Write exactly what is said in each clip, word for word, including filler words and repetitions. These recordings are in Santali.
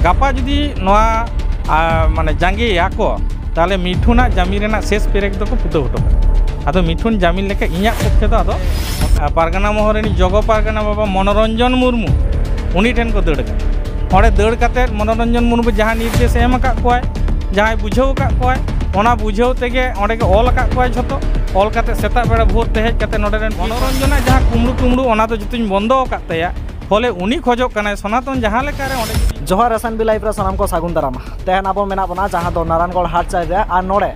ᱜᱟᱯᱟ ᱡᱩᱫᱤ ᱱᱚᱣᱟ ᱟᱨ ᱢᱟᱱᱮ ᱡᱟᱸᱜᱮᱭᱟ ᱠᱚ, ᱛᱟᱦᱚᱞᱮ ᱢᱤᱴᱷᱩᱱᱟᱜ ᱡᱟᱢᱤᱱ ᱨᱮᱱᱟᱜ ᱥᱮᱥ ᱯᱮᱨᱮᱠ ᱫᱚᱠᱚ ᱯᱷᱩᱴᱟᱹᱣ ᱦᱚᱴᱚ ᱠᱟᱜᱼᱟ᱾ ᱟᱫᱚ ᱢᱤᱴᱷᱩᱱ ᱡᱟᱢᱤᱱ ᱞᱮᱠᱟ ᱤᱧᱟᱹᱜ ᱯᱚᱠᱠᱷᱮ ᱫᱚ ᱟᱫᱚ ᱟᱨ ᱯᱟᱨᱜᱟᱱᱟ ᱢᱚᱦᱚᱞ ᱨᱤᱱᱤᱡ ᱡᱚᱜᱚ ᱯᱟᱨᱜᱟᱱᱟ ᱵᱟᱵᱟ ᱢᱚᱱᱳᱨᱚᱧᱡᱚᱱ ᱢᱩᱨᱢᱩ, ᱩᱱᱤ ᱴᱷᱮᱱ ᱠᱚ ᱫᱟᱹᱲ ᱠᱟᱜᱼᱟ᱾ ᱚᱸᱰᱮ ᱫᱟᱹᱲ ᱠᱟᱛᱮᱫ ᱢᱚᱱᱳᱨᱚᱧᱡᱚᱱ ᱢᱩᱨᱢᱩ ᱡᱟᱦᱟᱸ ᱱᱤᱨᱫᱮᱥ ᱮ ᱮᱢ ᱟᱠᱟᱫ ᱠᱚᱣᱟᱭ, ᱡᱟᱦᱟᱸᱭ ᱵᱩᱡᱷᱟᱹᱣ ᱟᱠᱟᱫ ᱠᱚᱣᱟᱭ, ᱚᱱᱟ ᱵᱩᱡᱷᱟᱹᱣ ᱛᱮᱜᱮ ᱚᱸᱰᱮ ᱜᱮ ᱚᱞ ᱟᱠᱟᱫ ᱠᱚᱣᱟᱭ ᱡᱷᱚᱛᱚ᱾ ᱚᱞ ᱠᱟᱛᱮᱫ ᱥᱮᱛᱟᱜ ᱵᱮᱲᱟ ᱵᱷᱳᱨ ᱛᱮ ᱦᱮᱡ ᱠᱟᱛᱮᱫ ᱱᱚᱰᱮ ᱨᱮᱱ ᱢᱚᱱᱳᱨᱚᱧᱡᱚᱱᱟᱜ ᱡᱟᱦᱟᱸ ᱠᱩᱢᱵᱽᱲᱩ ᱴᱩᱢᱵᱽᱲᱩ, ᱚᱱᱟ ᱫᱚ ᱡᱚᱛᱚᱧ ᱵᱚᱱᱫᱚ ᱟᱠᱟᱫ ᱛᱟᱭᱟ᱾ ᱯᱷᱚᱞᱮ ᱩᱱᱤ ᱠᱷᱚᱡᱚᱜ ᱠᱟᱱᱟᱭ ᱥᱚᱱᱟᱛᱚᱱ ᱡᱟᱦᱟᱸ ᱞᱮᱠᱟᱨᱮ ᱚᱸᱰᱮ ᱡᱩᱫᱤ ᱡᱚᱦᱟᱨ, ᱮᱥ ᱮᱱ ᱵᱤ ᱞᱟᱭᱤᱵᱷ ᱨᱮ ᱥᱟᱱᱟᱢ ᱠᱚ ᱥᱟᱹᱜᱩᱱ ᱫᱟᱨᱟᱢ᱾ ᱛᱮᱦᱮᱧ ᱟᱵᱚ ᱢᱮᱱᱟᱜ ᱵᱚᱱᱟ ᱡᱟᱦᱟᱸ ᱫᱚ ᱱᱟᱨᱟᱱᱜᱚᱲ ᱦᱟᱴ ᱥᱟᱭᱤᱰ ᱨᱮ, ᱟᱨ ᱱᱚᱰᱮ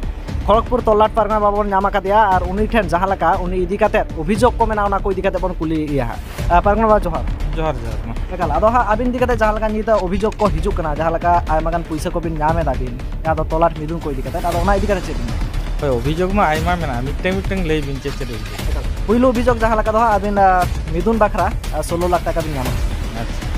ᱠᱷᱚᱲᱚᱜᱽᱯᱩᱨ ᱛᱚᱞᱞᱟᱴ ᱯᱟᱨᱜᱟᱱᱟ ᱵᱟᱵᱚᱱ ᱧᱟᱢ ᱟᱠᱟᱫᱮᱭᱟ, ᱟᱨ ᱩᱱᱤ ᱴᱷᱮᱱ ᱡᱟᱦᱟᱸ ᱞᱮᱠᱟ ᱩᱱᱤ ᱤᱫᱤ ᱠᱟᱛᱮᱫ ᱚᱵᱷᱤᱡᱳᱜᱽ ᱠᱚ ᱢᱮᱱᱟᱜᱼᱟ, ᱚᱱᱟ ᱠᱚ ᱤᱫᱤ ᱠᱟᱛᱮᱫ ᱵᱚᱱ ᱠᱩᱞᱤᱭᱮᱭᱟ ᱦᱟᱸᱜ᱾ ᱟᱨ ᱯᱟᱨᱜᱟᱱᱟ ᱵᱟᱵᱟ, ᱡᱚᱦᱟᱨ᱾ ᱡᱚᱦᱟᱨ, ᱡᱚᱦᱟᱨ ᱢᱟ᱾ ᱮᱠᱟᱞ, ᱟᱫᱚ ᱦᱟᱸᱜ ᱟᱹᱵᱤᱱ ᱤᱫᱤ ᱠᱟᱛᱮᱫ ᱡᱟᱦᱟᱸ ᱞᱮᱠᱟ ᱱᱤᱛ ᱚᱵᱷᱤᱡᱳᱜᱽ ᱠᱚ ᱦᱤᱡᱩᱜ ᱠᱟᱱᱟ, ᱡᱟᱦᱟᱸ ᱞᱮᱠᱟ ᱟᱭᱢᱟ ᱜᱟᱱ ᱯᱩᱭᱥᱟᱹ ᱠᱚᱵᱤᱱ ᱧᱟᱢ ᱮᱫᱟ ᱵᱤᱱ, ᱡᱟᱦᱟᱸ ᱫᱚ ᱛᱚᱞᱞᱟᱴ ᱢᱤᱫᱩᱱ ᱠᱚ ᱤᱫᱤ ᱠᱟᱛᱮᱫ, ᱟᱫᱚ ᱚᱱᱟ ᱤᱫᱤ ᱠᱟᱛᱮᱫ ᱪᱮᱫ ᱵᱤᱱ ᱢᱮᱱᱟ? ᱦᱳᱭ, ᱚᱵᱷᱤᱡᱳᱜᱽ ᱢᱟ ᱟᱭᱢᱟ ᱢᱮᱱᱟᱜᱼᱟ, ᱢᱤᱫᱴᱟᱝ ᱢᱤᱫᱴᱟᱝ ᱞᱟᱹᱭ ᱵᱤᱱ, ᱪᱮᱫ ᱪᱮᱫ ᱚᱵᱷᱤᱡᱳᱜᱽ? ᱮᱠᱟᱞ, ᱯᱩᱭᱞᱩ ᱚᱵᱷᱤᱡᱳᱜᱽ ᱡᱟᱦᱟᱸ ᱞᱮᱠᱟ ᱫᱚ ᱦᱟᱸᱜ ᱟᱹᱵᱤᱱ, ᱟᱸ, ᱢᱤᱫᱩᱱ ᱵᱟᱠᱷᱨᱟ, ᱟᱸ, ᱥᱳᱞᱳ ᱞᱟᱠᱷ ᱴᱟᱠᱟ ᱵᱤᱱ ᱧᱟᱢᱟ᱾ ᱟᱪᱪᱷᱟ,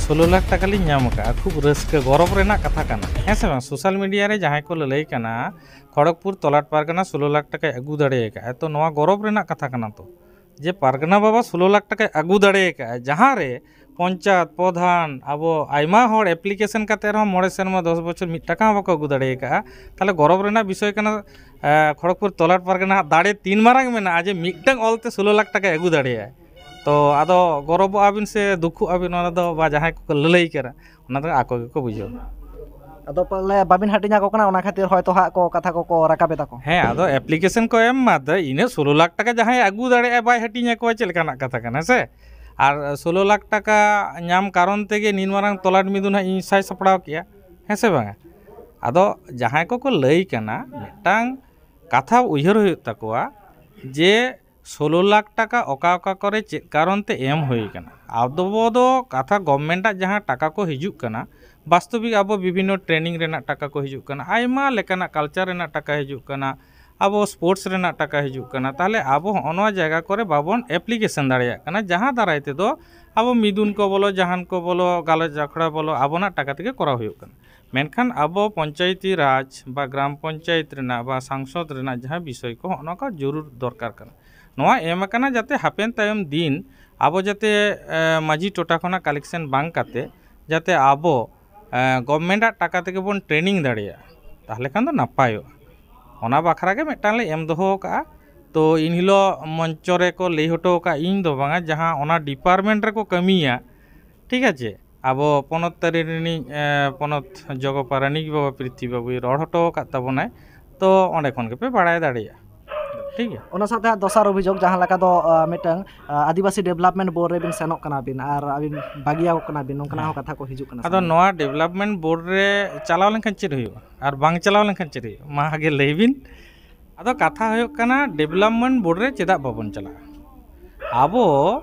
ᱥᱳᱞᱳ ᱞᱟᱠᱷ ᱴᱟᱠᱟ ᱞᱤᱧ ᱧᱟᱢ ᱟᱠᱟᱫᱼᱟ, ᱠᱷᱩᱵ ᱨᱟᱹᱥᱠᱟᱹ, ᱜᱚᱨᱚᱵᱽ ᱨᱮᱱᱟᱜ ᱠᱟᱛᱷᱟ ᱠᱟᱱᱟ, ᱦᱮᱸ ᱥᱮ ᱵᱟᱝ? ᱥᱳᱥᱟᱞ ᱢᱤᱰᱤᱭᱟ ᱨᱮ ᱡᱟᱦᱟᱸᱭ ᱠᱚ ᱞᱟᱹᱞᱟᱹᱭ ᱠᱟᱱᱟ, ᱠᱷᱚᱲᱚᱜᱽᱯᱩᱨ ᱛᱚᱞᱞᱟᱴ ᱯᱟᱨᱜᱟᱱᱟ ᱥᱳᱞᱳ ᱞᱟᱠᱷ ᱴᱟᱠᱟᱭ ᱟᱹᱜᱩ ᱫᱟᱲᱮ ᱟᱠᱟᱫᱼᱟ, ᱛᱚ ᱱᱚᱣᱟ ᱜᱚᱨᱚᱵᱽ ᱨᱮᱱᱟᱜ ᱠᱟᱛᱷᱟ ᱠᱟᱱᱟ ᱛᱚ, ᱡᱮ ᱯᱟᱨᱜᱟᱱᱟ ᱵᱟᱵᱟ ᱥᱳᱞᱳ ᱞᱟᱠᱷ ᱴᱟᱠᱟᱭ ᱟᱹᱜᱩ ᱫᱟᱲᱮ ᱟᱠᱟᱫᱼᱟ, ᱡᱟᱦᱟᱸ ᱨᱮ ᱯᱚᱧᱪᱟᱭᱮᱛ ᱯᱨᱚᱫᱷᱟᱱ ᱟᱵᱚ ᱟᱭᱢᱟ ᱦᱚᱲ ᱮᱯᱞᱤᱠᱮᱥᱚᱱ ᱠᱟᱛᱮ ᱨᱮᱦᱚᱸ ᱢᱚᱬᱮ ᱥᱮᱨᱢᱟ ᱫᱚᱥ ᱵᱚᱪᱷᱚᱨ ᱢᱤᱫ ᱴᱟᱠᱟ ᱦᱚᱸ ᱵᱟᱠᱚ ᱟᱹᱜᱩ ᱫᱟᱲᱮ ᱟᱠᱟᱫᱼᱟ᱾ ᱛᱟᱦᱚᱞᱮ ᱜᱚᱨᱚᱵᱽ ᱨᱮᱱᱟᱜ ᱵᱤᱥᱚᱭ ᱠᱟᱱᱟ, ᱮ, ᱠᱷᱚᱲᱚᱜᱽᱯᱩᱨ ᱛᱚᱞᱞᱟᱴ ᱯᱟᱨᱜᱟᱱᱟ ᱦᱟᱜ ᱫᱟᱲᱮ ᱛᱤᱱ ᱢᱟᱨᱟᱝ ᱢᱮᱱᱟᱜᱼᱟ ᱡᱮ ᱢᱤᱫᱴᱟᱝ ᱚᱞ ᱛᱮ ᱥᱳᱞᱳ ᱞᱟᱠᱷ ᱴᱟᱠᱟᱭ ᱟᱹᱜᱩ ᱫᱟᱲᱮᱭᱟᱜᱼᱟ᱾ ᱛᱚ ᱟᱫᱚ ᱜᱚᱨᱚᱵᱚᱜ ᱟᱹᱵᱤᱱ ᱥᱮ ᱫᱩᱠᱷᱚᱜ ᱟᱹᱵᱤᱱ, ᱚᱱᱟ ᱫᱚ ᱵᱟ ᱡᱟᱦᱟᱸᱭ ᱠᱚᱠᱚ ᱞᱟᱹᱞᱟᱹᱭ ᱠᱟᱱᱟ, ᱚᱱᱟ ᱫᱚ ᱟᱠᱚ ᱜᱮᱠᱚ ᱵᱩᱡᱷᱟᱹᱣᱟ᱾ ᱟᱫᱚ ᱯᱟᱞᱮ ᱵᱟᱵᱤᱱ ᱦᱟᱹᱴᱤᱧ ᱟᱠᱚ ᱠᱟᱱᱟ, ᱚᱱᱟ ᱠᱷᱟᱹᱛᱤᱨ ᱦᱚᱭᱛᱳ ᱦᱟᱸᱜ ᱠᱚ ᱠᱟᱛᱷᱟ ᱠᱚᱠᱚ ᱨᱟᱠᱟᱵ ᱮᱫᱟ ᱠᱚ᱾ ᱦᱮᱸ, ᱟᱫᱚ ᱮᱯᱞᱤᱠᱮᱥᱚᱱ ᱠᱚ ᱮᱢ ᱢᱟ, ᱛᱚ ᱤᱱᱟᱹ ᱥᱳᱞᱳ ᱞᱟᱠᱷ ᱴᱟᱠᱟ ᱡᱟᱦᱟᱸᱭ ᱟᱹᱜᱩ ᱫᱟᱲᱮᱭᱟᱜᱼᱟ ᱵᱟᱭ ᱦᱟᱹᱴᱤᱧ ᱟᱠᱚᱣᱟ, ᱪᱮᱫ ᱞᱮᱠᱟᱱᱟᱜ ᱠᱟᱛᱷᱟ ᱠᱟᱱᱟ, ᱦᱮᱸ ᱥᱮ? ᱟᱨ ᱥᱳᱞᱳ ᱞᱟᱠᱷ ᱴᱟᱠᱟ ᱧᱟᱢ ᱠᱟᱨᱚᱱ ᱛᱮᱜᱮ ᱱᱤᱱ ᱢᱟᱨᱟᱝ ᱛᱚᱞᱟᱴ ᱢᱤᱫᱩᱱ ᱦᱟᱸᱜ ᱤᱧ ᱥᱟᱭ ᱥᱟᱯᱲᱟᱣ ᱠᱮᱜᱼᱟ, ᱦᱮᱸ ᱥᱮ ᱵᱟᱝᱟ? ᱟᱫᱚ ᱡᱟᱦᱟᱸᱭ ᱠᱚᱠᱚ ᱞᱟᱹᱭ ᱠᱟᱱᱟ, ᱢᱤᱫᱴᱟᱝ ᱠᱟᱛᱷᱟ ᱩᱭᱦᱟᱹᱨ ᱦᱩᱭᱩᱜ ᱛᱟᱠᱚᱣᱟ ᱡᱮ ᱥᱳᱞᱳ ᱞᱟᱠᱷ ᱴᱟᱠᱟ ᱚᱠᱟ ᱚᱠᱟ ᱠᱚᱨᱮ ᱪᱮᱫ ᱠᱟᱨᱚᱱ ᱛᱮ ᱮᱢ ᱦᱩᱭ ᱠᱟᱱᱟ᱾ ᱟᱵᱚ ᱫᱚ ᱠᱟᱛᱷᱟ ᱜᱚᱵᱷᱢᱮᱱᱴᱟᱜ ᱡᱟᱦᱟᱸ ᱴᱟᱠᱟ ᱠᱚ ᱦᱤᱡᱩᱜ ᱠᱟᱱᱟ, ᱵᱟᱥᱛᱚᱵᱤᱠ ᱟᱵᱚ ᱵᱤᱵᱷᱤᱱᱱᱚ ᱴᱨᱮᱱᱤᱝ ᱨᱮᱱᱟᱜ ᱴᱟᱠᱟ ᱠᱚ ᱦᱤᱡᱩᱜ ᱠᱟᱱᱟ, ᱟᱭᱢᱟ ᱞᱮᱠᱟᱱᱟᱜ ᱠᱟᱞᱪᱟᱨ ᱨᱮᱱᱟᱜ ᱴᱟᱠᱟ ᱦᱤᱡᱩᱜ ᱠᱟᱱᱟ, ᱟᱵᱚ ᱥᱯᱳᱨᱴᱥ ᱨᱮᱱᱟᱜ ᱴᱟᱠᱟ ᱦᱤᱡᱩᱜ ᱠᱟᱱᱟ, ᱛᱟᱦᱚᱞᱮ ᱟᱵᱚ ᱦᱚᱸᱜᱼᱚ ᱱᱚᱣᱟ ᱡᱟᱭᱜᱟ ᱠᱚᱨᱮ ᱵᱟᱵᱚᱱ ᱮᱯᱞᱤᱠᱮᱥᱚᱱ ᱫᱟᱲᱮᱭᱟᱜ ᱠᱟᱱᱟ, ᱡᱟᱦᱟᱸ ᱫᱟᱨᱟᱭ ᱛᱮᱫᱚ ᱟᱵᱚ ᱢᱤᱫᱩᱱ ᱠᱚ ᱵᱚᱞᱚ, ᱡᱟᱦᱟᱱ ᱠᱚ ᱵᱚᱞᱚ, ᱜᱟᱞᱚᱪ ᱟᱠᱷᱲᱟ ᱵᱚᱞᱚ, ᱟᱵᱚᱱᱟᱜ ᱴᱟᱠᱟ ᱛᱮᱜᱮ ᱠᱚᱨᱟᱣ ᱦᱩᱭᱩᱜ ᱠᱟᱱᱟ᱾ ᱢᱮᱱᱠᱷᱟᱱ ᱟᱵᱚ ᱯᱚᱧᱪᱟᱭᱮᱛᱤ ᱨᱟᱡᱽ ᱵᱟ ᱜᱨᱟᱢ ᱯᱚᱧᱪᱟᱭᱮᱛ ᱨᱮᱱᱟᱜ ᱵᱟ ᱥᱟᱝᱥᱚᱫᱽ ᱨᱮᱱᱟᱜ ᱡᱟᱦᱟᱸ ᱵᱤᱥᱚᱭ ᱠᱚ, ᱦᱚᱸᱜᱼᱚ ᱱᱚᱣᱟ ᱠᱚ ᱡᱚᱨᱩᱨ ᱫᱚᱨᱠᱟᱨ ᱠᱟᱱᱟ᱾ ᱱᱚᱣᱟ ᱮᱢ ᱟᱠᱟᱱᱟ ᱡᱟᱛᱮ ᱦᱟᱯᱮᱱ ᱛᱟᱭᱚᱢ ᱫᱤᱱ ᱟᱵᱚ ᱡᱟᱛᱮ, ᱮ, ᱢᱟᱹᱡᱷᱤ ᱴᱚᱴᱷᱟ ᱠᱷᱚᱱᱟᱜ ᱠᱟᱞᱮᱠᱥᱚᱱ ᱵᱟᱝ ᱠᱟᱛᱮ ᱡᱟᱛᱮ ᱟᱵᱚ ᱜᱚᱵᱷᱢᱮᱱᱴᱟᱜ ᱴᱟᱠᱟ ᱛᱮᱜᱮ ᱵᱚᱱ ᱴᱨᱮᱱᱤᱝ ᱫᱟᱲᱮᱭᱟᱜᱼᱟ, ᱛᱟᱦᱚᱞᱮ ᱠᱷᱟᱱ ᱫᱚ ᱱᱟᱯᱟᱭᱚᱜᱼᱟ᱾ ᱚᱱᱟ ᱵᱟᱠᱷᱨᱟ ᱜᱮ ᱢᱤᱫᱴᱟᱝ ᱞᱮ ᱮᱢ ᱫᱚᱦᱚ ᱟᱠᱟᱫᱼᱟ᱾ ᱛᱚ ᱤᱱᱦᱤᱞᱳᱜ ᱢᱚᱧᱪᱚ ᱨᱮᱠᱚ ᱞᱟᱹᱭ ᱦᱚᱴᱚ ᱟᱠᱟᱫ, ᱤᱧ ᱫᱚ ᱵᱟᱝᱟ, ᱡᱟᱦᱟᱸ ᱚᱱᱟ ᱰᱤᱯᱟᱨᱴᱢᱮᱱᱴ ᱨᱮᱠᱚ ᱠᱟᱹᱢᱤᱭᱟ, ᱴᱷᱤᱠ ᱟᱪᱷᱮ, ᱟᱵᱚ ᱯᱚᱱᱚᱛ ᱛᱟᱹᱨᱤ ᱨᱤᱱᱤᱡ ᱮ, ᱯᱚᱱᱚᱛ ᱡᱚᱜᱚ ᱯᱟᱨᱟᱱᱤᱠ ᱵᱟᱵᱟ ᱯᱨᱤᱛᱷᱤ ᱵᱟᱵᱩᱭ ᱨᱚᱲ ᱦᱚᱴᱚ ᱟᱠᱟᱫ ᱛᱟᱵᱚᱱᱟᱭ᱾ ᱛᱚ ᱚᱸᱰᱮ ᱠᱷᱚᱱ ᱜᱮᱯᱮ ᱵᱟᱲᱟᱭ ᱫᱟᱲᱮᱭᱟᱜᱼᱟ, ᱴᱷᱤᱠ ᱜᱮᱭᱟ᱾ ᱚᱱᱟ ᱥᱟᱶᱛᱮ ᱦᱟᱸᱜ ᱫᱚᱥᱟᱨ ᱚᱵᱷᱤᱡᱳᱜᱽ, ᱡᱟᱦᱟᱸ ᱞᱮᱠᱟ ᱫᱚ ᱟᱸ, ᱢᱤᱫᱴᱟᱝ ᱟᱸ, ᱟᱹᱫᱤᱵᱟᱹᱥᱤ ᱰᱮᱵᱷᱞᱚᱯᱢᱮᱱᱴ ᱵᱳᱨᱰ ᱨᱮᱵᱤᱱ ᱥᱮᱱᱚᱜ ᱠᱟᱱᱟ ᱵᱤᱱ ᱟᱨ ᱟᱹᱵᱤᱱ ᱵᱟᱹᱜᱤᱭᱟᱠᱚ ᱠᱟᱱᱟ ᱵᱤᱱ, ᱱᱚᱝᱠᱟᱱᱟᱜ ᱦᱚᱸ ᱠᱟᱛᱷᱟ ᱠᱚ ᱦᱤᱡᱩᱜ ᱠᱟᱱᱟ ᱟᱫᱚ ᱥᱟᱢᱟᱝ ᱨᱮ᱾ ᱱᱚᱣᱟ ᱰᱮᱵᱷᱞᱚᱯᱢᱮᱱᱴ ᱵᱳᱨᱰ ᱨᱮ ᱪᱟᱞᱟᱣ ᱞᱮᱱᱠᱷᱟᱱ ᱪᱮᱫ ᱦᱩᱭᱩᱜᱼᱟ ᱟᱨ ᱵᱟᱝ ᱪᱟᱞᱟᱣ ᱞᱮᱱᱠᱷᱟᱱ ᱪᱮᱫ ᱦᱩᱭᱩᱜᱼᱟ, ᱢᱟ ᱟᱜᱮ ᱞᱟᱹᱭ ᱵᱤᱱ᱾ ᱟᱫᱚ ᱠᱟᱛᱷᱟ ᱦᱩᱭᱩᱜ ᱠᱟᱱᱟ, ᱰᱮᱵᱷᱞᱚᱯᱢᱮᱱᱴ ᱵᱳᱨᱰ ᱨᱮ ᱪᱮᱫᱟᱜ ᱵᱟᱵᱚᱱ ᱪᱟᱞᱟᱜᱼᱟ? ᱟᱵᱚ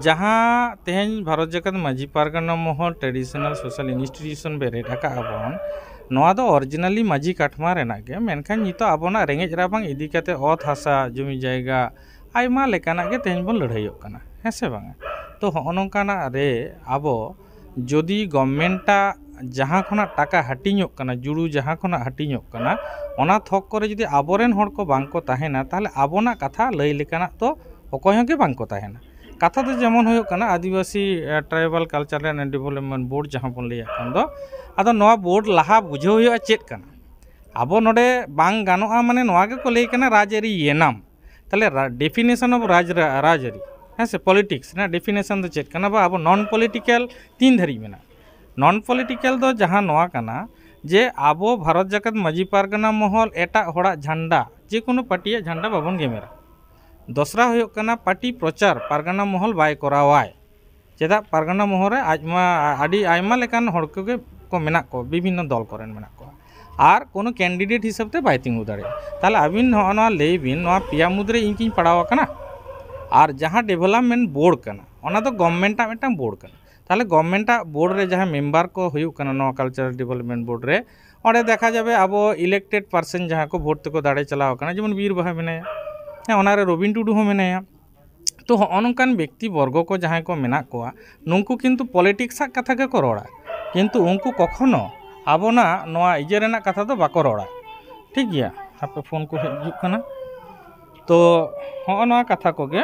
ᱡᱟᱦᱟᱸ ᱛᱮᱦᱮᱧ Bharat Jakat Majhi Pargana Mahal traditional social institution ᱵᱮᱨᱮᱫ ᱟᱠᱟᱫᱼᱟ ᱵᱚᱱ, ᱱᱚᱣᱟ ᱫᱚ ᱚᱨᱤᱡᱤᱱᱟᱞᱤ ᱢᱟᱹᱡᱷᱤ ᱠᱟᱴᱷᱢᱟ ᱨᱮᱱᱟᱜ ᱜᱮ, ᱢᱮᱱᱠᱷᱟᱱ ᱱᱤᱛᱚᱜ ᱟᱵᱚᱱᱟᱜ ᱨᱮᱸᱜᱮᱡ ᱨᱟᱵᱟᱝ ᱤᱫᱤ ᱠᱟᱛᱮ ᱚᱛ ᱦᱟᱥᱟ ᱡᱩᱢᱤ ᱡᱟᱭᱜᱟ ᱟᱭᱢᱟ ᱞᱮᱠᱟᱱᱟᱜ ᱜᱮ ᱛᱮᱦᱮᱧ ᱵᱚᱱ ᱞᱟᱹᱲᱦᱟᱹᱭᱚᱜ ᱠᱟᱱᱟ, ᱦᱮᱸ ᱥᱮ ᱵᱟᱝᱟ? ᱛᱚ ᱦᱚᱸᱜᱼᱚ ᱱᱚᱝᱠᱟᱱᱟᱜ ᱨᱮ ᱟᱵᱚ ᱡᱩᱫᱤ ᱜᱚᱵᱷᱢᱮᱱᱴᱟᱜ ᱡᱟᱦᱟᱸ ᱠᱷᱚᱱᱟᱜ ᱴᱟᱠᱟ ᱦᱟᱹᱴᱤᱧᱚᱜ ᱠᱟᱱᱟ, ᱡᱩᱲᱩ ᱡᱟᱦᱟᱸ ᱠᱷᱚᱱᱟᱜ ᱦᱟᱹᱴᱤᱧᱚᱜ ᱠᱟᱱᱟ, ᱚᱱᱟ ᱛᱷᱚᱠ ᱠᱚᱨᱮ ᱡᱩᱫᱤ ᱟᱵᱚᱨᱮᱱ ᱦᱚᱲ ᱠᱚ ᱵᱟᱝ ᱠᱚ ᱛᱟᱦᱮᱱᱟ, ᱛᱟᱦᱚᱞᱮ ᱟᱵᱚᱱᱟᱜ ᱠᱟᱛᱷᱟ ᱞᱟᱹᱭ ᱞᱮᱠᱟᱱᱟᱜ ᱫᱚ ᱚᱠᱚᱭ ᱦᱚᱸ ᱜᱮ ᱵᱟᱝ ᱠᱚ ᱛᱟᱦᱮᱱᱟ᱾ ᱠᱟᱛᱷᱟ ᱫᱚ ᱡᱮᱢᱚᱱ ᱦᱩᱭᱩᱜ ᱠᱟᱱᱟ ᱟᱹᱫᱤᱵᱟᱹᱥᱤ ᱮ, tribal culture and development board ᱡᱟᱦᱟᱸ ᱵᱚᱱ ᱞᱟᱹᱭᱟᱜ ᱠᱟᱱ ᱫᱚ, ᱟᱫᱚ ᱱᱚᱣᱟ ᱵᱳᱨᱰ ᱞᱟᱦᱟ ᱵᱩᱡᱷᱟᱹᱣ ᱦᱩᱭᱩᱜᱼᱟ ᱪᱮᱫ ᱠᱟᱱᱟ᱾ ᱟᱵᱚ ᱱᱚᱰᱮ ᱵᱟᱝ ᱜᱟᱱᱚᱜᱼᱟ ᱢᱟᱱᱮ ᱱᱚᱣᱟ ᱜᱮᱠᱚ ᱞᱟᱹᱭ ᱠᱟᱱᱟ ᱨᱟᱡᱽᱟᱹᱨᱤ ᱮᱱᱟᱢ᱾ ᱛᱟᱦᱚᱞᱮ ᱰᱮᱯᱷᱤᱱᱮᱥᱚᱱ ᱚᱯᱷ ᱨᱟᱡᱽ ᱨᱟᱡᱽᱟᱹᱨᱤ, ᱦᱮᱸ ᱥᱮ, ᱯᱚᱞᱤᱴᱤᱠᱥ ᱨᱮᱱᱟᱜ ᱰᱮᱯᱷᱤᱱᱮᱥᱚᱱ ᱫᱚ ᱪᱮᱫ ᱠᱟᱱᱟ? ᱵᱟ ᱟᱵᱚ ᱱᱚᱱ ᱯᱚᱞᱤᱴᱤᱠᱟᱞ ᱛᱤᱱ ᱫᱷᱟᱹᱨᱤᱡ ᱢᱮᱱᱟᱜᱼᱟ? ᱱᱚᱱ ᱯᱚᱞᱤᱴᱤᱠᱟᱞ ᱫᱚ ᱡᱟᱦᱟᱸ ᱱᱚᱣᱟ ᱠᱟᱱᱟ ᱡᱮ ᱟᱵᱚ ᱵᱷᱟᱨᱚᱛ ᱡᱟᱠᱟᱛ ᱢᱟᱹᱡᱷᱤ ᱯᱟᱨᱜᱟᱱᱟ ᱢᱚᱦᱚᱞ ᱮᱴᱟᱜ ᱦᱚᱲᱟᱜ ᱡᱷᱟᱱᱰᱟ, ᱡᱮ ᱠᱳᱱᱳ ᱯᱟᱨᱴᱤᱭᱟᱜ ᱡᱷᱟᱱᱰᱟ ᱵᱟᱵᱚᱱ ᱜᱮᱢᱮᱨᱟ᱾ ᱫᱚᱥᱨᱟ ᱦᱩᱭᱩᱜ ᱠᱟᱱᱟ ᱯᱟᱨᱴᱤ ᱯᱨᱚᱪᱟᱨ ᱯᱟᱨᱜᱟᱱᱟ ᱢᱚᱦᱚᱞ ᱵᱟᱭ ᱠᱚᱨᱟᱣᱟᱭ᱾ ᱪᱮᱫᱟᱜ? ᱯᱟᱨᱜᱟᱱᱟ ᱢᱚᱦᱚᱞ ᱨᱮ ᱟᱡᱢᱟ ᱟᱹᱰᱤ ᱟᱭᱢᱟ ᱞᱮᱠᱟᱱ ᱦᱚᱲ ᱠᱚᱜᱮ ᱠᱚ ᱢᱮᱱᱟᱜ ᱠᱚᱣᱟ, ᱵᱤᱵᱷᱤᱱᱱᱚ ᱫᱚᱞ ᱠᱚᱨᱮᱱ ᱢᱮᱱᱟᱜ ᱠᱚᱣᱟ, ᱟᱨ ᱠᱳᱱᱳ ᱠᱮᱱᱰᱤᱰᱮᱴ ᱦᱤᱥᱟᱹᱵ ᱛᱮ ᱵᱟᱭ ᱛᱤᱸᱜᱩ ᱫᱟᱲᱮᱭᱟᱜᱼᱟ᱾ ᱛᱟᱦᱚᱞᱮ ᱟᱹᱵᱤᱱ ᱱᱚᱜᱼᱚ ᱱᱚᱣᱟ ᱞᱟᱹᱭ ᱵᱤᱱ, ᱱᱚᱣᱟ ᱯᱮᱭᱟ ᱢᱩᱫᱽᱨᱮ ᱤᱧ ᱠᱤᱧ ᱯᱟᱲᱟᱣ ᱟᱠᱟᱱᱟ? ᱟᱨ ᱡᱟᱦᱟᱸ ᱰᱮᱵᱷᱞᱚᱯᱢᱮᱱᱴ ᱵᱳᱨᱰ ᱠᱟᱱᱟ, ᱚᱱᱟ ᱫᱚ ᱜᱚᱵᱷᱢᱮᱱᱴᱟᱜ ᱢᱤᱫᱴᱟᱝ ᱵᱳᱨᱰ ᱠᱟᱱᱟ᱾ ᱛᱟᱦᱚᱞᱮ ᱜᱚᱵᱷᱢᱮᱱᱴᱟᱜ ᱵᱳᱨᱰ ᱨᱮ ᱡᱟᱦᱟᱸ ᱢᱮᱢᱵᱟᱨ ᱠᱚ ᱦᱩᱭᱩᱜ ᱠᱟᱱᱟ ᱱᱚᱣᱟ ᱠᱟᱞᱪᱟᱨᱟᱞ ᱰᱮᱵᱷᱞᱚᱯᱢᱮᱱᱴ ᱵᱳᱨᱰ ᱨᱮ, ᱚᱸᱰᱮ ᱫᱮᱠᱷᱟ ᱡᱟᱵᱮ ᱟᱵᱚ ᱤᱞᱮᱠᱴᱮᱰ ᱯᱟᱨᱥᱚᱱ ᱡᱟᱦᱟᱸ ᱠᱚ ᱵᱷᱳᱴ ᱛᱮᱠᱚ ᱫᱟᱲᱮ ᱪᱟᱞᱟᱣ ᱟᱠᱟᱱᱟ, ᱡᱮᱢᱚᱱ ᱵᱤᱨ ᱵᱟᱦᱟ ᱢᱮᱱᱟᱭᱟ, ᱦᱮᱸ, ᱚᱱᱟᱨᱮ ᱨᱚᱵᱤᱱ ᱴᱩᱰᱩ ᱦᱚᱸ ᱢᱮᱱᱟᱭᱟ᱾ ᱛᱚ ᱦᱚᱸᱜᱼᱚ ᱱᱚᱝᱠᱟᱱ ᱵᱮᱠᱛᱤ ᱵᱚᱨᱜᱚ ᱠᱚ ᱡᱟᱦᱟᱸᱭ ᱠᱚ ᱢᱮᱱᱟᱜ ᱠᱚᱣᱟ, ᱱᱩᱝᱠᱩ ᱠᱤᱱᱛᱩ ᱯᱚᱞᱤᱴᱤᱠᱥ ᱟᱜ ᱠᱟᱛᱷᱟ ᱜᱮᱠᱚ ᱨᱚᱲᱟ, ᱠᱤᱱᱛᱩ ᱩᱱᱠᱩ ᱠᱚᱠᱷᱚᱱᱚ ᱟᱵᱚᱱᱟᱜ ᱱᱚᱣᱟ ᱤᱭᱟᱹ ᱨᱮᱱᱟᱜ ᱠᱟᱛᱷᱟ ᱫᱚ ᱵᱟᱠᱚ ᱨᱚᱲᱟ᱾ ᱴᱷᱤᱠ ᱜᱮᱭᱟ, ᱦᱟᱯᱮ ᱯᱷᱳᱱ ᱠᱚ ᱦᱤᱡᱩᱜ ᱠᱟᱱᱟ᱾ ᱛᱚ ᱦᱚᱸᱜᱼᱚ ᱱᱚᱣᱟ ᱠᱟᱛᱷᱟ ᱠᱚᱜᱮ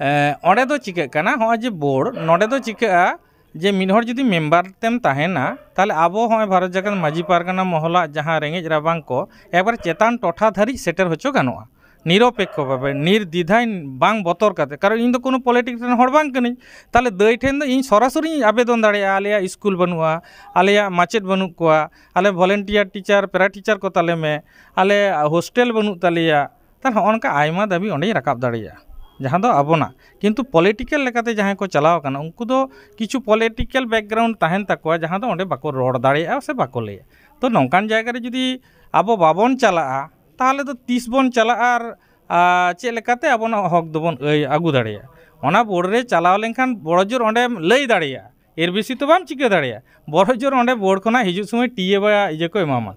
ᱮᱸ, ᱚᱸᱰᱮ ᱫᱚ ᱪᱤᱠᱟᱹᱜ ᱠᱟᱱᱟ, ᱦᱚᱸᱜᱼᱚᱭ ᱡᱮ ᱵᱳᱨᱰ, ᱱᱚᱸᱰᱮ ᱫᱚ ᱪᱤᱠᱟᱹᱜᱼᱟ ᱡᱮ ᱢᱤᱫ ᱦᱚᱲ ᱡᱩᱫᱤ ᱢᱮᱢᱵᱟᱨ ᱛᱮᱢ ᱛᱟᱦᱮᱱᱟ, ᱛᱟᱦᱚᱞᱮ ᱟᱵᱚ ᱦᱚᱸᱜᱼᱚᱭ ᱵᱷᱟᱨᱚᱛ ᱡᱟᱠᱟᱛ ᱢᱟᱹᱡᱷᱤ ᱯᱟᱨᱜᱟᱱᱟ ᱢᱚᱦᱚᱞᱟᱜ ᱡᱟᱦᱟᱸ ᱨᱮᱸᱜᱮᱡ ᱨᱟᱵᱟᱝ ᱠᱚ ᱮᱠᱵᱟᱨ ᱪᱮᱛᱟᱱ ᱴᱚᱴᱷᱟ ᱫᱷᱟᱹᱨᱤᱡ ᱥᱮᱴᱮᱨ ᱦᱚᱪᱚ ᱜᱟᱱᱚᱜᱼᱟ, ᱱᱤᱨᱚᱯᱮᱠᱠᱷᱚ ᱵᱷᱟᱵᱮ, ᱱᱤᱨᱫᱤᱫᱷᱟᱭ, ᱵᱟᱝ ᱵᱚᱛᱚᱨ ᱠᱟᱛᱮ᱾ ᱠᱟᱨᱚᱱ ᱤᱧ ᱫᱚ ᱠᱳᱱᱳ ᱯᱚᱞᱤᱴᱤᱠᱥ ᱨᱮᱱ ᱦᱚᱲ ᱵᱟᱝ ᱠᱟᱹᱱᱟᱹᱧ, ᱛᱟᱦᱚᱞᱮ ᱫᱟᱹᱭ ᱴᱷᱮᱱ ᱫᱚ ᱤᱧ ᱥᱚᱨᱟᱥᱚᱨᱤᱧ ᱟᱵᱮᱫᱚᱱ ᱫᱟᱲᱮᱭᱟᱜᱼᱟ, ᱟᱞᱮᱭᱟᱜ ᱥᱠᱩᱞ ᱵᱟᱹᱱᱩᱜᱼᱟ, ᱟᱞᱮᱭᱟᱜ ᱢᱟᱪᱮᱫ ᱵᱟᱹᱱᱩᱜ ᱠᱚᱣᱟ, ᱟᱞᱮ ᱵᱷᱚᱞᱮᱱᱴᱤᱭᱟᱨ ᱴᱤᱪᱟᱨ, ᱯᱮᱨᱟ ᱴᱤᱪᱟᱨ ᱠᱚ ᱛᱟᱞᱮ ᱢᱮ, ᱟᱞᱮ ᱦᱳᱥᱴᱮᱞ ᱵᱟᱹᱱᱩᱜ ᱛᱟᱞᱮᱭᱟ, ᱛᱟᱦᱚᱞᱮ ᱦᱚᱸᱜᱼᱚ ᱱᱚᱝᱠᱟ ᱟᱭᱢᱟ ᱫᱟᱹᱵᱤ ᱚᱸᱰᱮᱧ ᱨᱟᱠᱟᱵ ᱫᱟᱲᱮᱭᱟᱜᱼᱟ, ᱡᱟᱦᱟᱸ ᱫᱚ ᱟᱵᱚᱱᱟᱜ᱾ ᱠᱤᱱᱛᱩ ᱯᱚᱞᱤᱴᱤᱠᱮᱞ ᱞᱮᱠᱟᱛᱮ ᱡᱟᱦᱟᱸᱭ ᱠᱚ ᱪᱟᱞᱟᱣ ᱟᱠᱟᱱᱟ, ᱩᱱᱠᱩ ᱫᱚ ᱠᱤᱪᱷᱩ ᱯᱚᱞᱤᱴᱤᱠᱮᱞ ᱵᱮᱠᱜᱨᱟᱣᱩᱱᱰ ᱛᱟᱦᱮᱱ ᱛᱟᱠᱚᱣᱟ, ᱡᱟᱦᱟᱸ ᱫᱚ ᱚᱸᱰᱮ ᱵᱟᱠᱚ ᱨᱚᱲ ᱫᱟᱲᱮᱭᱟᱜᱼᱟ ᱥᱮ ᱵᱟᱠᱚ ᱞᱟᱹᱭᱟ᱾ ᱛᱚ, ᱱᱚᱝᱠᱟᱱ ᱡᱟᱭᱜᱟ ᱨᱮ ᱡᱩᱫᱤ ᱟᱵᱚ ᱵᱟᱵᱚᱱ ᱪᱟᱞᱟᱜᱼᱟ, ᱛᱟᱦᱚᱞᱮ ᱫᱚ ᱛᱤᱥ ᱵᱚᱱ ᱪᱟᱞᱟᱜᱼᱟ ᱟᱨ, ᱟᱨ ᱪᱮᱫ ᱞᱮᱠᱟᱛᱮ ᱟᱵᱚᱱᱟᱜ ᱦᱚᱠ ᱫᱚᱵᱚᱱ ᱟᱹᱭ-, ᱟᱹᱜᱩ ᱫᱟᱲᱮᱭᱟᱜᱼᱟ? ᱚᱱᱟ ᱵᱳᱨᱰ ᱨᱮ ᱪᱟᱞᱟᱣ ᱞᱮᱱᱠᱷᱟᱱ ᱵᱚᱲᱚ ᱡᱳᱨ ᱚᱸᱰᱮᱢ ᱞᱟᱹᱭ ᱫᱟᱲᱮᱭᱟᱜᱼᱟ, ᱮᱨ ᱵᱮᱥᱤ ᱛᱚ ᱵᱟᱢ ᱪᱤᱠᱟᱹ ᱫᱟᱲᱮᱭᱟᱜᱼᱟ᱾ ᱵᱚᱲᱚ ᱡᱳᱨ ᱚᱸᱰᱮ ᱵᱳᱨᱰ ᱠᱷᱚᱱᱟᱜ ᱦᱤᱡᱩᱜ ᱥᱚᱢᱚᱭ ᱴᱤ ᱮ ᱵᱟ ᱤᱭᱟᱹ ᱠᱚ ᱮᱢᱟᱢᱟ᱾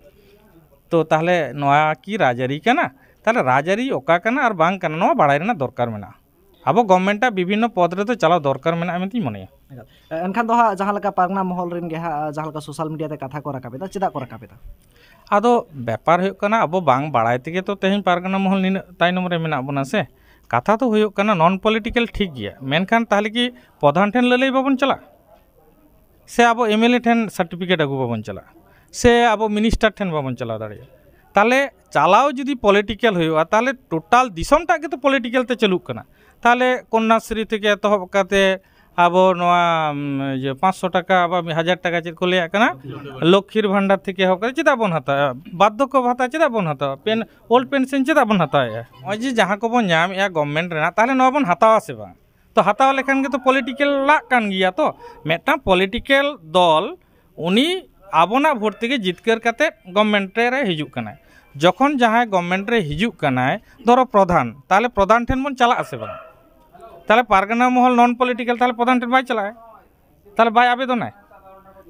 ᱛᱚ, ᱛᱟᱦᱚᱞᱮ ᱱᱚᱣᱟ ᱠᱤ ᱨᱟᱡᱽᱟᱹᱨᱤ ᱠᱟᱱᱟ? ᱛᱟᱦᱚᱞᱮ ᱨᱟᱡᱽᱟᱹᱨᱤ ᱚᱠᱟ ᱠᱟᱱᱟ ᱟᱨ ᱵᱟᱝ ᱠᱟᱱᱟ, ᱱᱚᱣᱟ ᱵᱟᱲᱟᱭ ᱨᱮᱱᱟᱜ ᱫᱚᱨᱠᱟᱨ ᱢᱮᱱᱟᱜᱼᱟ᱾ ᱟᱵᱚ ᱜᱚᱵᱷᱢᱮᱱᱴᱟᱜ ᱵᱤᱵᱷᱤᱱᱱᱚ ᱯᱚᱫᱽ ᱨᱮᱫᱚ ᱪᱟᱞᱟᱣ ᱫᱚᱨᱠᱟᱨ ᱢᱮᱱᱟᱜᱼᱟ ᱢᱮᱱᱛᱮᱧ ᱢᱚᱱᱮᱭᱟ᱾ ᱮᱱᱠᱷᱟᱱ ᱫᱚ ᱦᱟᱸᱜ ᱡᱟᱦᱟᱸ ᱞᱮᱠᱟ ᱯᱟᱨᱜᱟᱱᱟ ᱢᱚᱦᱚᱞ ᱨᱮᱱ ᱜᱮ ᱦᱟᱸᱜ ᱡᱟᱦᱟᱸ ᱞᱮᱠᱟ ᱥᱳᱥᱟᱞ ᱢᱤᱰᱤᱭᱟ ᱛᱮ ᱠᱟᱛᱷᱟ ᱠᱚ ᱨᱟᱠᱟᱵ ᱮᱫᱟ, ᱪᱮᱫᱟᱜ ᱠᱚ ᱨᱟᱠᱟᱵ ᱮᱫᱟ? ᱟᱫᱚ ᱵᱮᱯᱟᱨ ᱦᱩᱭᱩᱜ ᱠᱟᱱᱟ, ᱟᱵᱚ ᱵᱟᱝ ᱵᱟᱲᱟᱭ ᱛᱮᱜᱮ ᱛᱚ ᱛᱮᱦᱮᱧ ᱯᱟᱨᱜᱟᱱᱟ ᱢᱚᱦᱚᱞ ᱱᱤᱱᱟᱹᱜ ᱛᱟᱭᱱᱚᱢ ᱨᱮ ᱢᱮᱱᱟᱜ ᱵᱚᱱᱟ ᱥᱮ᱾ ᱠᱟᱛᱷᱟ ᱫᱚ ᱦᱩᱭᱩᱜ ᱠᱟᱱᱟ, ᱱᱚᱱ ᱯᱚᱞᱤᱴᱤᱠᱮᱞ ᱴᱷᱤᱠ ᱜᱮᱭᱟ, ᱢᱮᱱᱠᱷᱟᱱ ᱛᱟᱦᱚᱞᱮ ᱠᱤ ᱯᱨᱚᱫᱷᱟᱱ ᱴᱷᱮᱱ ᱞᱟᱹᱞᱟᱹᱭ ᱵᱟᱵᱚᱱ ᱪᱟᱞᱟᱜᱼᱟ? ᱥᱮ ᱟᱵᱚ ᱮᱢ ᱮᱞ ᱮ ᱴᱷᱮᱱ ᱥᱟᱨᱴᱤᱯᱷᱤᱠᱮᱴ ᱟᱹᱜᱩ ᱵᱟᱵᱚᱱ ᱪᱟᱞᱟᱜᱼᱟ? ᱥᱮ ᱟᱵᱚ ᱢᱤᱱᱤᱥᱴᱟᱨ ᱴᱷᱮᱱ ᱵᱟᱵᱚᱱ ᱪᱟᱞᱟᱣ ᱫᱟᱲᱮᱭᱟᱜᱼᱟ? ᱛᱟᱦᱚᱞᱮ ᱪᱟᱞᱟᱣ ᱡᱩᱫᱤ ᱯᱚᱞᱤᱴᱤᱠᱮᱞ ᱦᱩᱭᱩᱜᱼᱟ, ᱛᱟᱦᱚᱞᱮ ᱴᱳᱴᱟᱞ ᱫᱤᱥᱚᱢᱴᱟᱜ ᱜᱮᱛᱚ ᱯᱚᱞᱤᱴᱤᱠᱮᱞ ᱛᱮ ᱪᱟᱹᱞᱩᱜ ᱠᱟᱱᱟ᱾ ᱛᱟᱦᱚᱞᱮ ᱠᱚᱱᱱᱟᱥᱨᱤ ᱛᱷᱮᱠᱮ ᱮᱛᱚᱦᱚᱵ ᱠᱟᱛᱮ ᱟᱵᱚ ᱱᱚᱣᱟ, ᱩᱢ, ᱤᱭᱟᱹ, ᱯᱟᱸᱪᱥᱚ ᱴᱟᱠᱟ ᱟᱵᱟᱨ ᱢᱤᱫ ᱦᱟᱡᱟᱨ ᱴᱟᱠᱟ ᱪᱮᱫ ᱠᱚ ᱞᱟᱹᱭᱟᱜ ᱠᱟᱱᱟ, ᱞᱚᱠᱠᱷᱤᱨ ᱵᱷᱟᱱᱰᱟᱨ ᱛᱷᱮᱠᱮ ᱮᱦᱚᱵ ᱠᱟᱛᱮ ᱪᱮᱫᱟᱜ ᱵᱚᱱ ᱦᱟᱛᱟᱣᱟ? ᱵᱟᱨᱫᱷᱚᱠᱠᱚ ᱵᱷᱟᱛᱟ ᱪᱮᱫᱟᱜ ᱵᱚᱱ ᱦᱟᱛᱟᱣᱟ? ᱯᱮᱱ, ᱳᱞᱰ ᱯᱮᱱᱥᱚᱱ ᱪᱮᱫᱟᱜ ᱵᱚᱱ ᱦᱟᱛᱟᱣᱮᱫᱼᱟ? ᱱᱚᱜᱼᱚᱭ ᱡᱮ ᱡᱟᱦᱟᱸ ᱠᱚᱵᱚᱱ ᱧᱟᱢᱮᱫᱼᱟ ᱜᱚᱵᱷᱢᱮᱱᱴ ᱨᱮᱱᱟᱜ, ᱛᱟᱦᱚᱞᱮ ᱱᱚᱣᱟ ᱵᱚᱱ ᱦᱟᱛᱟᱣᱟ ᱥᱮ ᱵᱟᱝ? ᱛᱚ, ᱦᱟᱛᱟᱣ ᱞᱮᱠᱷᱟᱱ ᱜᱮᱛᱚ ᱯᱚᱞᱤᱴᱤᱠᱮᱞᱟᱜ ᱠᱟᱱ ᱜᱮᱭᱟ᱾ ᱛᱚ, ᱢᱤᱫᱴᱟᱝ ᱯᱚᱞᱤᱴᱤᱠᱮᱞ ᱫᱚᱞ ᱩᱱᱤ ᱟᱵᱚᱱᱟᱜ ᱵᱷᱳᱴ ᱛᱮᱜᱮ ᱡᱤᱛᱠᱟᱹᱨ ᱠᱟᱛᱮ ᱜᱚᱵᱷᱢᱮᱱᱴ ᱨᱮ ᱦᱤᱡᱩᱜ ᱠᱟᱱᱟᱭ᱾ ᱡᱚᱠᱷᱚᱱ ᱡᱟᱦᱟᱸᱭ ᱜᱚᱵᱷᱢᱮᱱᱴ ᱨᱮ ᱦᱤᱡᱩᱜ ᱠᱟᱱᱟᱭ, ᱫᱷᱚᱨᱚ ᱯᱨᱚᱫᱷᱟᱱ, ᱛᱟᱦᱚᱞᱮ ᱯᱨᱚᱫᱷᱟᱱ ᱴᱷᱮᱱ ᱵᱚᱱ ᱪᱟᱞᱟᱜ ᱟᱥᱮ ᱵᱟᱝ? ᱛᱟᱦᱚᱞᱮ ᱯᱟᱨᱜᱟᱱᱟ ᱢᱚᱦᱚᱞ ᱱᱚᱱ ᱯᱚᱞᱤᱴᱤᱠᱮᱞ, ᱛᱟᱦᱚᱞᱮ ᱯᱨᱚᱫᱷᱟᱱ ᱴᱷᱮᱱ ᱵᱟᱭ ᱪᱟᱞᱟᱜᱼᱟ, ᱛᱟᱦᱚᱞᱮ ᱵᱟᱭ ᱟᱵᱮᱫᱚᱱᱟᱭ᱾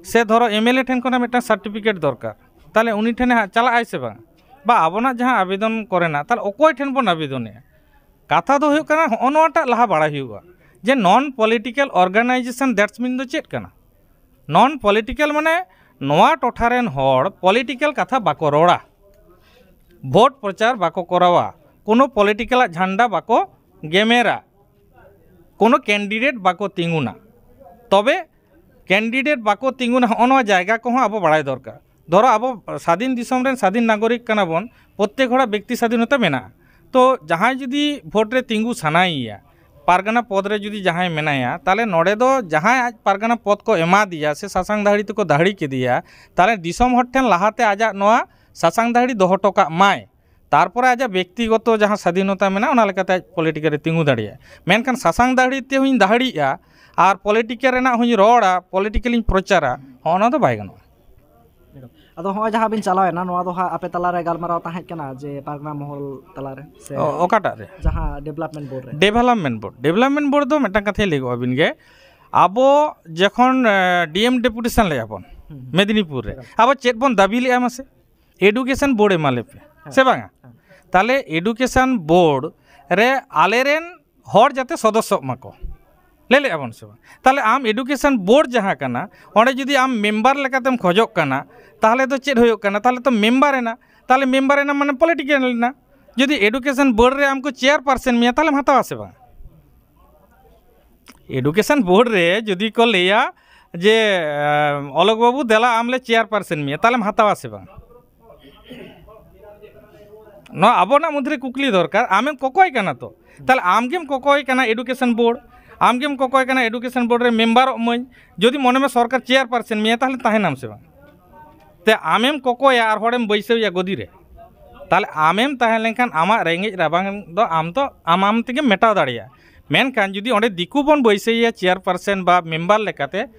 ᱥᱮ ᱫᱷᱚᱨᱚ ᱮᱢ ᱮᱞ ᱮ ᱴᱷᱮᱱ ᱠᱷᱚᱱᱟᱜ ᱢᱤᱫᱴᱟᱝ ᱥᱟᱨᱴᱤᱯᱷᱤᱠᱮᱴ ᱫᱚᱨᱠᱟᱨ, ᱛᱟᱦᱚᱞᱮ ᱩᱱᱤ ᱴᱷᱮᱱᱮ ᱦᱟᱸᱜ ᱪᱟᱞᱟᱜ ᱟᱭ ᱥᱮ ᱵᱟᱝ? ᱵᱟ, ᱟᱵᱚᱱᱟᱜ ᱡᱟᱦᱟᱸ ᱟᱵᱮᱫᱚᱱ ᱠᱚᱨᱮᱱᱟᱜ, ᱛᱟᱦᱚᱞᱮ ᱚᱠᱚᱭ ᱴᱷᱮᱱ ᱵᱚᱱ ᱟᱵᱮᱫᱚᱱᱮᱜᱼᱟ? ᱠᱟᱛᱷᱟ ᱫᱚ ᱦᱩᱭᱩᱜ ᱠᱟᱱᱟ, ᱦᱚᱸᱜᱼᱚ ᱱᱚᱣᱟᱴᱟᱜ ᱞᱟᱦᱟ ᱵᱟᱲᱟᱭ ᱦᱩᱭᱩᱜᱼᱟ ᱡᱮ ᱱᱚᱱ ᱯᱚᱞᱤᱴᱤᱠᱮᱞ ᱚᱨᱜᱟᱱᱟᱭᱡᱮᱥᱚᱱ, ᱫᱮᱴᱥ ᱢᱤᱱ ᱫᱚ ᱪᱮᱫ ᱠᱟᱱᱟ? ᱱᱚᱱ ᱯᱚᱞᱤᱴᱤᱠᱮᱞ ᱢᱟᱱᱮ ᱱᱚᱣᱟ ᱴᱚᱴᱷᱟ ᱨᱮᱱ ᱦᱚᱲ ᱯᱚᱞᱤᱴᱤᱠᱮᱞ ᱠᱟᱛᱷᱟ ᱵᱟᱠᱚ ᱨᱚᱲᱟ, ᱵᱷᱳᱴ ᱯᱨᱚᱪᱟᱨ ᱵᱟᱠᱚ ᱠᱚᱨᱟᱣᱟ, ᱠᱳᱱᱳ ᱯᱚᱞᱤᱴᱤᱠᱮᱞᱟᱜ ᱡᱷᱟᱱᱰᱟ ᱵᱟᱠᱚ ᱜᱮᱢᱮᱨᱟ᱾ ᱠᱳᱱᱳ ᱠᱮᱱᱰᱤᱰᱮᱴ ᱵᱟᱠᱚ ᱛᱤᱸᱜᱩᱱᱟ᱾ ᱛᱚᱵᱮ ᱠᱮᱱᱰᱤᱰᱮᱴ ᱵᱟᱠᱚ ᱛᱤᱸᱜᱩᱱᱟ, ᱦᱚᱸᱜᱼᱚ ᱱᱚᱣᱟ ᱡᱟᱭᱜᱟ ᱠᱚᱦᱚᱸ ᱟᱵᱚ ᱵᱟᱲᱟᱭ ᱫᱚᱨᱠᱟᱨ᱾ ᱫᱷᱚᱨᱚ, ᱟᱵᱚ ᱥᱟᱫᱷᱤᱱ ᱫᱤᱥᱚᱢ ᱨᱮᱱ ᱥᱟᱫᱷᱤᱱ ᱱᱟᱜᱚᱨᱤᱠ ᱠᱟᱱᱟ ᱵᱚᱱ, ᱯᱨᱚᱛᱛᱮᱠ ᱦᱚᱲᱟᱜ ᱵᱮᱠᱛᱤ ᱥᱟᱫᱷᱤᱱᱚᱛᱟ ᱢᱮᱱᱟᱜᱼᱟ᱾ ᱛᱚ ᱡᱟᱦᱟᱸᱭ ᱡᱩᱫᱤ ᱵᱷᱳᱴ ᱨᱮ ᱛᱤᱸᱜᱩ ᱥᱟᱱᱟᱭᱮᱭᱟ, ᱯᱟᱨᱜᱟᱱᱟ ᱯᱚᱫᱽ ᱨᱮ ᱡᱩᱫᱤ ᱡᱟᱦᱟᱸᱭ ᱢᱮᱱᱟᱭᱟ, ᱛᱟᱦᱚᱞᱮ ᱱᱚᱰᱮ ᱫᱚ ᱡᱟᱦᱟᱸᱭ ᱟᱡ ᱯᱟᱨᱜᱟᱱᱟ ᱯᱚᱫᱽ ᱠᱚ ᱮᱢᱟᱫᱮᱭᱟ ᱥᱮ ᱥᱟᱥᱟᱝ ᱫᱟᱹᱦᱲᱤ ᱛᱮᱠᱚ ᱫᱟᱹᱦᱲᱤ ᱠᱮᱫᱮᱭᱟ, ᱛᱟᱦᱚᱞᱮ ᱫᱤᱥᱚᱢ ᱦᱚᱲ ᱴᱷᱮᱱ ᱞᱟᱦᱟᱛᱮ ᱟᱡᱟᱜ ᱱᱚᱣᱟ ᱥᱟᱥᱟᱝ ᱫᱟᱹᱦᱲᱤ ᱫᱚᱦᱚ ᱦᱚᱴᱚ ᱠᱟᱜ ᱢᱟᱭ᱾ ᱛᱟᱨᱯᱚᱨᱮ ᱟᱡᱟᱜ ᱵᱮᱠᱛᱤᱜᱚᱛᱚ ᱡᱟᱦᱟᱸ ᱥᱟᱫᱷᱤᱱᱚᱛᱟ ᱢᱮᱱᱟᱜᱼᱟ, ᱚᱱᱟ ᱞᱮᱠᱟᱛᱮ ᱟᱡ ᱯᱚᱞᱤᱴᱤᱠᱟᱞ ᱨᱮ ᱛᱤᱸᱜᱩ ᱫᱟᱲᱮᱭᱟᱜᱼᱟ᱾ ᱢᱮᱱᱠᱷᱟᱱ ᱥᱟᱥᱟᱝ ᱫᱟᱹᱦᱲᱤ ᱛᱮᱦᱚᱸᱧ ᱫᱟᱹᱦᱲᱤᱜᱼᱟ ᱟᱨ ᱯᱚᱞᱤᱴᱤᱠᱟᱞ ᱨᱮᱱᱟᱜ ᱦᱚᱸᱧ ᱨᱚᱲᱟ, ᱯᱚᱞᱤᱴᱤᱠᱟᱞᱤᱧ ᱯᱨᱚᱪᱟᱨᱟ, ᱦᱚᱸᱜᱼᱚ ᱱᱚᱣᱟ ᱫᱚ ᱵᱟᱭ ᱜᱟᱱᱚᱜᱼᱟ᱾ ᱟᱫᱚ ᱦᱚᱸᱜᱼᱚᱭ ᱡᱟᱦᱟᱸ ᱵᱤᱱ ᱪᱟᱞᱟᱣᱮᱱᱟ, ᱱᱚᱣᱟ ᱫᱚ ᱦᱟᱸᱜ ᱟᱯᱮ ᱛᱟᱞᱟᱨᱮ ᱜᱟᱞᱢᱟᱨᱟᱣ ᱛᱟᱦᱮᱸ ᱠᱟᱱᱟ ᱡᱮ ᱯᱟᱨᱜᱟᱱᱟ ᱢᱚᱦᱚᱞ ᱛᱟᱞᱟᱨᱮ ᱥᱮ ᱚ- ᱚᱠᱟᱴᱟᱜ ᱨᱮ? ᱡᱟᱦᱟᱸ ᱰᱮᱵᱷᱞᱚᱯᱢᱮᱱᱴ ᱵᱳᱨᱰ ᱨᱮ? ᱰᱮᱵᱷᱞᱚᱯᱢᱮᱱᱴ ᱵᱳᱨᱰ, ᱰᱮᱵᱷᱞᱚᱯᱢᱮᱱᱴ ᱵᱳᱨᱰ ᱫᱚ ᱢᱤᱫᱴᱟᱝ ᱠᱟᱛᱷᱟᱧ ᱞᱟᱹᱭ ᱜᱚᱫ ᱟᱹᱵᱤᱱ ᱜᱮ᱾ ᱟᱵᱚ ᱡᱚᱠᱷᱚᱱ ᱰᱤ ᱮᱢ ᱰᱮᱯᱩᱴᱮᱥᱚᱱ ᱞᱮᱫᱼᱟ ᱵᱚᱱ ᱢᱮᱫᱽᱱᱤᱯᱩᱨ ᱨᱮ, ᱟᱵᱚ ᱪᱮᱫ ᱵᱚᱱ ᱫᱟᱹᱵᱤ ᱞᱮᱫᱼᱟ ᱢᱟᱥᱮ? ᱮᱰᱩᱠᱮᱥᱚᱱ ᱵᱳᱨᱰ ᱮᱢᱟ ᱞᱮᱯᱮ, ᱥᱮ ᱵᱟᱝᱟ? ᱛᱟᱦᱚᱞᱮ ᱮᱰᱩᱠᱮᱥᱚᱱ ᱵᱳᱨᱰ ᱨᱮ ᱟᱞᱮᱨᱮᱱ ᱦᱚᱲ ᱡᱟᱛᱮ ᱥᱚᱫᱚᱥᱥᱚᱜ ᱢᱟᱠᱚ, ᱞᱟᱹᱭ ᱞᱮᱜᱼᱟ ᱵᱚᱱ ᱥᱮ ᱵᱟᱝ? ᱛᱟᱦᱚᱞᱮ ᱟᱢ ᱮᱰᱩᱠᱮᱥᱚᱱ ᱵᱳᱨᱰ ᱡᱟᱦᱟᱸ ᱠᱟᱱᱟ, ᱚᱸᱰᱮ ᱡᱩᱫᱤ ᱟᱢ ᱢᱮᱢᱵᱟᱨ ᱞᱮᱠᱟᱛᱮᱢ ᱠᱷᱚᱡᱚᱜ ᱠᱟᱱᱟ, ᱛᱟᱦᱚᱞᱮ ᱫᱚ ᱪᱮᱫ ᱦᱩᱭᱩᱜ ᱠᱟᱱᱟ? ᱛᱟᱦᱚᱞᱮ ᱛᱚ ᱢᱮᱢᱵᱟᱨ ᱮᱱᱟ᱾ ᱛᱟᱦᱚᱞᱮ ᱢᱮᱢᱵᱟᱨ ᱮᱱᱟ ᱢᱟᱱᱮ ᱯᱚᱞᱤᱴᱤᱠᱟᱞ ᱮᱱᱟ᱾ ᱡᱩᱫᱤ ᱮᱰᱩᱠᱮᱥᱚᱱ ᱵᱳᱨᱰ ᱨᱮ ᱟᱢ ᱠᱚ ᱪᱮᱭᱟᱨ ᱯᱟᱨᱥᱮᱱ ᱢᱮᱭᱟ, ᱛᱟᱦᱚᱞᱮᱢ ᱦᱟᱛᱟᱣᱟ ᱥᱮ ᱵᱟᱝ? ᱮᱰᱩᱠᱮᱥᱚᱱ ᱵᱳᱨᱰ ᱨᱮ ᱡᱩᱫᱤ ᱠᱚ ᱞᱟᱹᱭᱟ ᱡᱮ, ᱮᱸ, "ᱚᱞᱚᱠ ᱵᱟᱹᱵᱩ, ᱫᱮᱞᱟ, ᱟᱢ ᱞᱮ ᱪᱮᱭᱟᱨ ᱯᱟᱨᱥᱮᱱ ᱢᱮᱭᱟ", ᱛᱟᱦᱚᱞᱮᱢ ᱦᱟᱛᱟᱣᱟ ᱥᱮ ᱵᱟᱝ? ᱱᱚᱣᱟ ᱟᱵᱚᱱᱟᱜ ᱢᱚᱫᱽᱫᱷᱮ ᱨᱮ ᱠᱩᱠᱞᱤ ᱫᱚᱨᱠᱟᱨ᱾ ᱟᱢᱮᱢ ᱠᱚᱠᱚᱭ ᱠᱟᱱᱟ ᱛᱚ, ᱛᱟᱦᱚᱞᱮ ᱟᱢᱜᱮᱢ ᱠᱚᱠᱚᱭ ᱠᱟᱱᱟ ᱮᱰᱩᱠᱮᱥᱚᱱ ᱵᱳᱨᱰ, ᱟᱢᱜᱮᱢ ᱠᱚᱠᱚᱭ ᱠᱟᱱᱟ ᱮᱰᱩᱠᱮᱥᱚᱱ ᱵᱳᱨᱰ ᱨᱮ ᱢᱮᱢᱵᱟᱨᱚᱜ ᱢᱟᱹᱧ᱾ ᱡᱩᱫᱤ ᱢᱚᱱᱮ ᱢᱮ ᱥᱚᱨᱠᱟᱨ ᱪᱮᱭᱟᱨ ᱯᱟᱨᱥᱮᱱ ᱢᱮᱭᱟ, ᱛᱟᱦᱚᱞᱮ ᱛᱟᱦᱮᱱᱟᱢ ᱥᱮ ᱵᱟᱝ? ᱛᱮ ᱟᱢᱮᱢ ᱠᱚᱠᱚᱭᱟ ᱟᱨ ᱦᱚᱲᱮᱢ ᱵᱟᱹᱭᱥᱟᱹᱣᱭᱟ ᱜᱚᱫᱤ ᱨᱮ, ᱛᱟᱦᱚᱞᱮ ᱟᱢᱮᱢ ᱛᱟᱦᱮᱸ ᱞᱮᱱᱠᱷᱟᱱ ᱟᱢᱟᱜ ᱨᱮᱸᱜᱮᱡ ᱨᱟᱵᱟᱝ ᱫᱚ ᱟᱢ ᱫᱚ ᱟᱢ ᱟᱢ ᱛᱮᱜᱮᱢ ᱢᱮᱴᱟᱣ ᱫᱟᱲᱮᱭᱟᱜᱼᱟ᱾ ᱢᱮᱱᱠᱷᱟᱱ ᱡᱩᱫᱤ ᱚᱸᱰᱮ ᱫᱤᱠᱩ ᱵᱚᱱ ᱵᱟᱹᱭᱥᱟᱹᱣᱭᱟ ᱪᱮᱭᱟᱨ ᱯᱟᱨᱥᱮᱱ ᱵᱟ ᱢᱮᱢᱵᱟᱨ ᱞᱮᱠᱟᱛᱮ,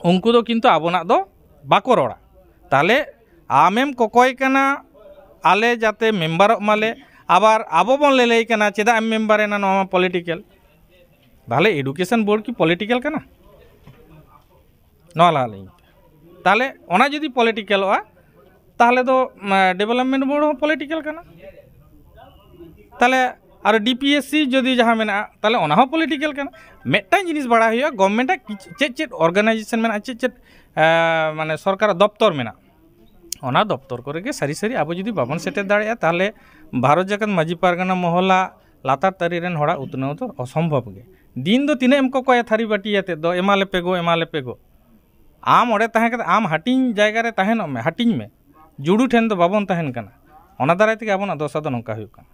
ᱩᱱᱠᱩ ᱫᱚ ᱠᱤᱱᱛᱩ ᱟᱵᱚᱱᱟᱜ ᱫᱚ ᱵᱟᱠᱚ ᱨᱚᱲᱟ᱾ ᱛᱟᱦᱚᱞᱮ ᱟᱢᱮᱢ ᱠᱚᱠᱚᱭ ᱠᱟᱱᱟ ᱟᱞᱮ ᱡᱟᱛᱮ ᱢᱮᱢᱵᱟᱨᱚᱜ ᱢᱟᱞᱮ, ᱟᱵᱟᱨ ᱟᱵᱚ ᱵᱚᱱ ᱞᱟᱹᱞᱟᱹᱭ ᱠᱟᱱᱟ ᱪᱮᱫᱟᱜ ᱮᱢ ᱢᱮᱢᱵᱟᱨ ᱮᱱᱟ, ᱱᱚᱣᱟ ᱢᱟ ᱯᱚᱞᱤᱴᱤᱠᱮᱞ᱾ ᱛᱟᱦᱚᱞᱮ ᱮᱰᱩᱠᱮᱥᱚᱱ ᱵᱳᱨᱰ ᱠᱤ ᱯᱚᱞᱤᱴᱤᱠᱮᱞ ᱠᱟᱱᱟ? ᱱᱚᱣᱟ ᱞᱟᱦᱟ ᱞᱟᱹᱭ ᱢᱮ᱾ ᱛᱟᱦᱚᱞᱮ ᱚᱱᱟ ᱡᱩᱫᱤ ᱯᱚᱞᱤᱴᱤᱠᱮᱞᱚᱜᱼᱟ, ᱛᱟᱦᱚᱞᱮ ᱫᱚ ᱰᱮᱵᱷᱞᱚᱯᱢᱮᱱᱴ ᱵᱳᱨᱰ ᱦᱚᱸ ᱯᱚᱞᱤᱴᱤᱠᱮᱞ ᱠᱟᱱᱟ᱾ ᱛᱟᱦᱚᱞᱮ ᱟᱨ ᱰᱤ ᱯᱤ ᱮᱥ ᱥᱤ ᱡᱩᱫᱤ ᱡᱟᱦᱟᱸ ᱢᱮᱱᱟᱜᱼᱟ, ᱛᱟᱦᱚᱞᱮ ᱚᱱᱟ ᱦᱚᱸ ᱯᱚᱞᱤᱴᱤᱠᱮᱞ ᱠᱟᱱᱟ᱾ ᱢᱤᱫᱴᱟᱝ ᱡᱤᱱᱤᱥ ᱵᱟᱲᱟᱭ ᱦᱩᱭᱩᱜᱼᱟ, ᱜᱚᱵᱷᱢᱮᱱᱴᱟᱜ ᱠᱤᱪ- ᱪᱮᱫ ᱪᱮᱫ ᱚᱨᱜᱟᱱᱟᱭᱡᱮᱥᱚᱱ ᱢᱮᱱᱟᱜᱼᱟ, ᱪᱮᱫ ᱪᱮᱫ, ᱮ, ᱢᱟᱱᱮ ᱥᱚᱨᱠᱟᱨᱟᱜ ᱫᱚᱯᱛᱚᱨ ᱢᱮᱱᱟᱜᱼᱟ, ᱚᱱᱟ ᱫᱚᱯᱛᱚᱨ ᱠᱚᱨᱮ ᱜᱮ ᱥᱟᱹᱨᱤ ᱥᱟᱹᱨᱤ ᱟᱵᱚ ᱡᱩᱫᱤ ᱵᱟᱵᱚᱱ ᱥᱮᱴᱮᱨ ᱫᱟᱲᱮᱭᱟᱜᱼᱟ, ᱛᱟᱦᱚᱞᱮ ᱵᱷᱟᱨᱚᱛ ᱡᱟᱠᱟᱛ ᱢᱟᱹᱡᱷᱤ ᱯᱟᱨᱜᱟᱱᱟ ᱢᱚᱦᱚᱞᱟᱜ ᱞᱟᱛᱟᱨ ᱛᱟᱹᱨᱤ ᱨᱮᱱ ᱦᱚᱲᱟᱜ ᱩᱛᱱᱟᱹᱣ ᱫᱚ ᱚᱥᱚᱢᱵᱷᱚᱵ ᱜᱮ᱾ ᱫᱤᱱ ᱫᱚ ᱛᱤᱱᱟᱹᱜ ᱮᱢ ᱠᱚᱠᱚᱭᱟ ᱛᱷᱟᱹᱨᱤ ᱵᱟᱹᱴᱤ ᱟᱛᱮᱫ ᱫᱚ, ᱮᱢᱟ ᱞᱮᱯᱮ ᱜᱚ, ᱮᱢᱟ ᱞᱮᱯᱮ ᱜᱚ᱾ ᱟᱢ ᱚᱸᱰᱮ ᱛᱟᱦᱮᱸ ᱠᱟᱛᱮ ᱟᱢ ᱦᱟᱹᱴᱤᱧ ᱡᱟᱭᱜᱟ ᱨᱮ ᱛᱟᱦᱮᱱᱚᱜ ᱢᱮ, ᱦᱟᱹᱴᱤᱧ ᱢᱮ, ᱡᱩᱲᱩ ᱴᱷᱮᱱ ᱫᱚ ᱵᱟᱵᱚᱱ ᱛᱟᱦᱮᱱ ᱠᱟᱱᱟ᱾ ᱚᱱᱟ ᱫᱟᱨᱟᱭ ᱛᱮᱜᱮ ᱟᱵᱚᱱᱟᱜ ᱫᱚᱥᱟ ᱫᱚ ᱱᱚᱝᱠᱟ ᱦᱩᱭᱩᱜ ᱠᱟᱱᱟ᱾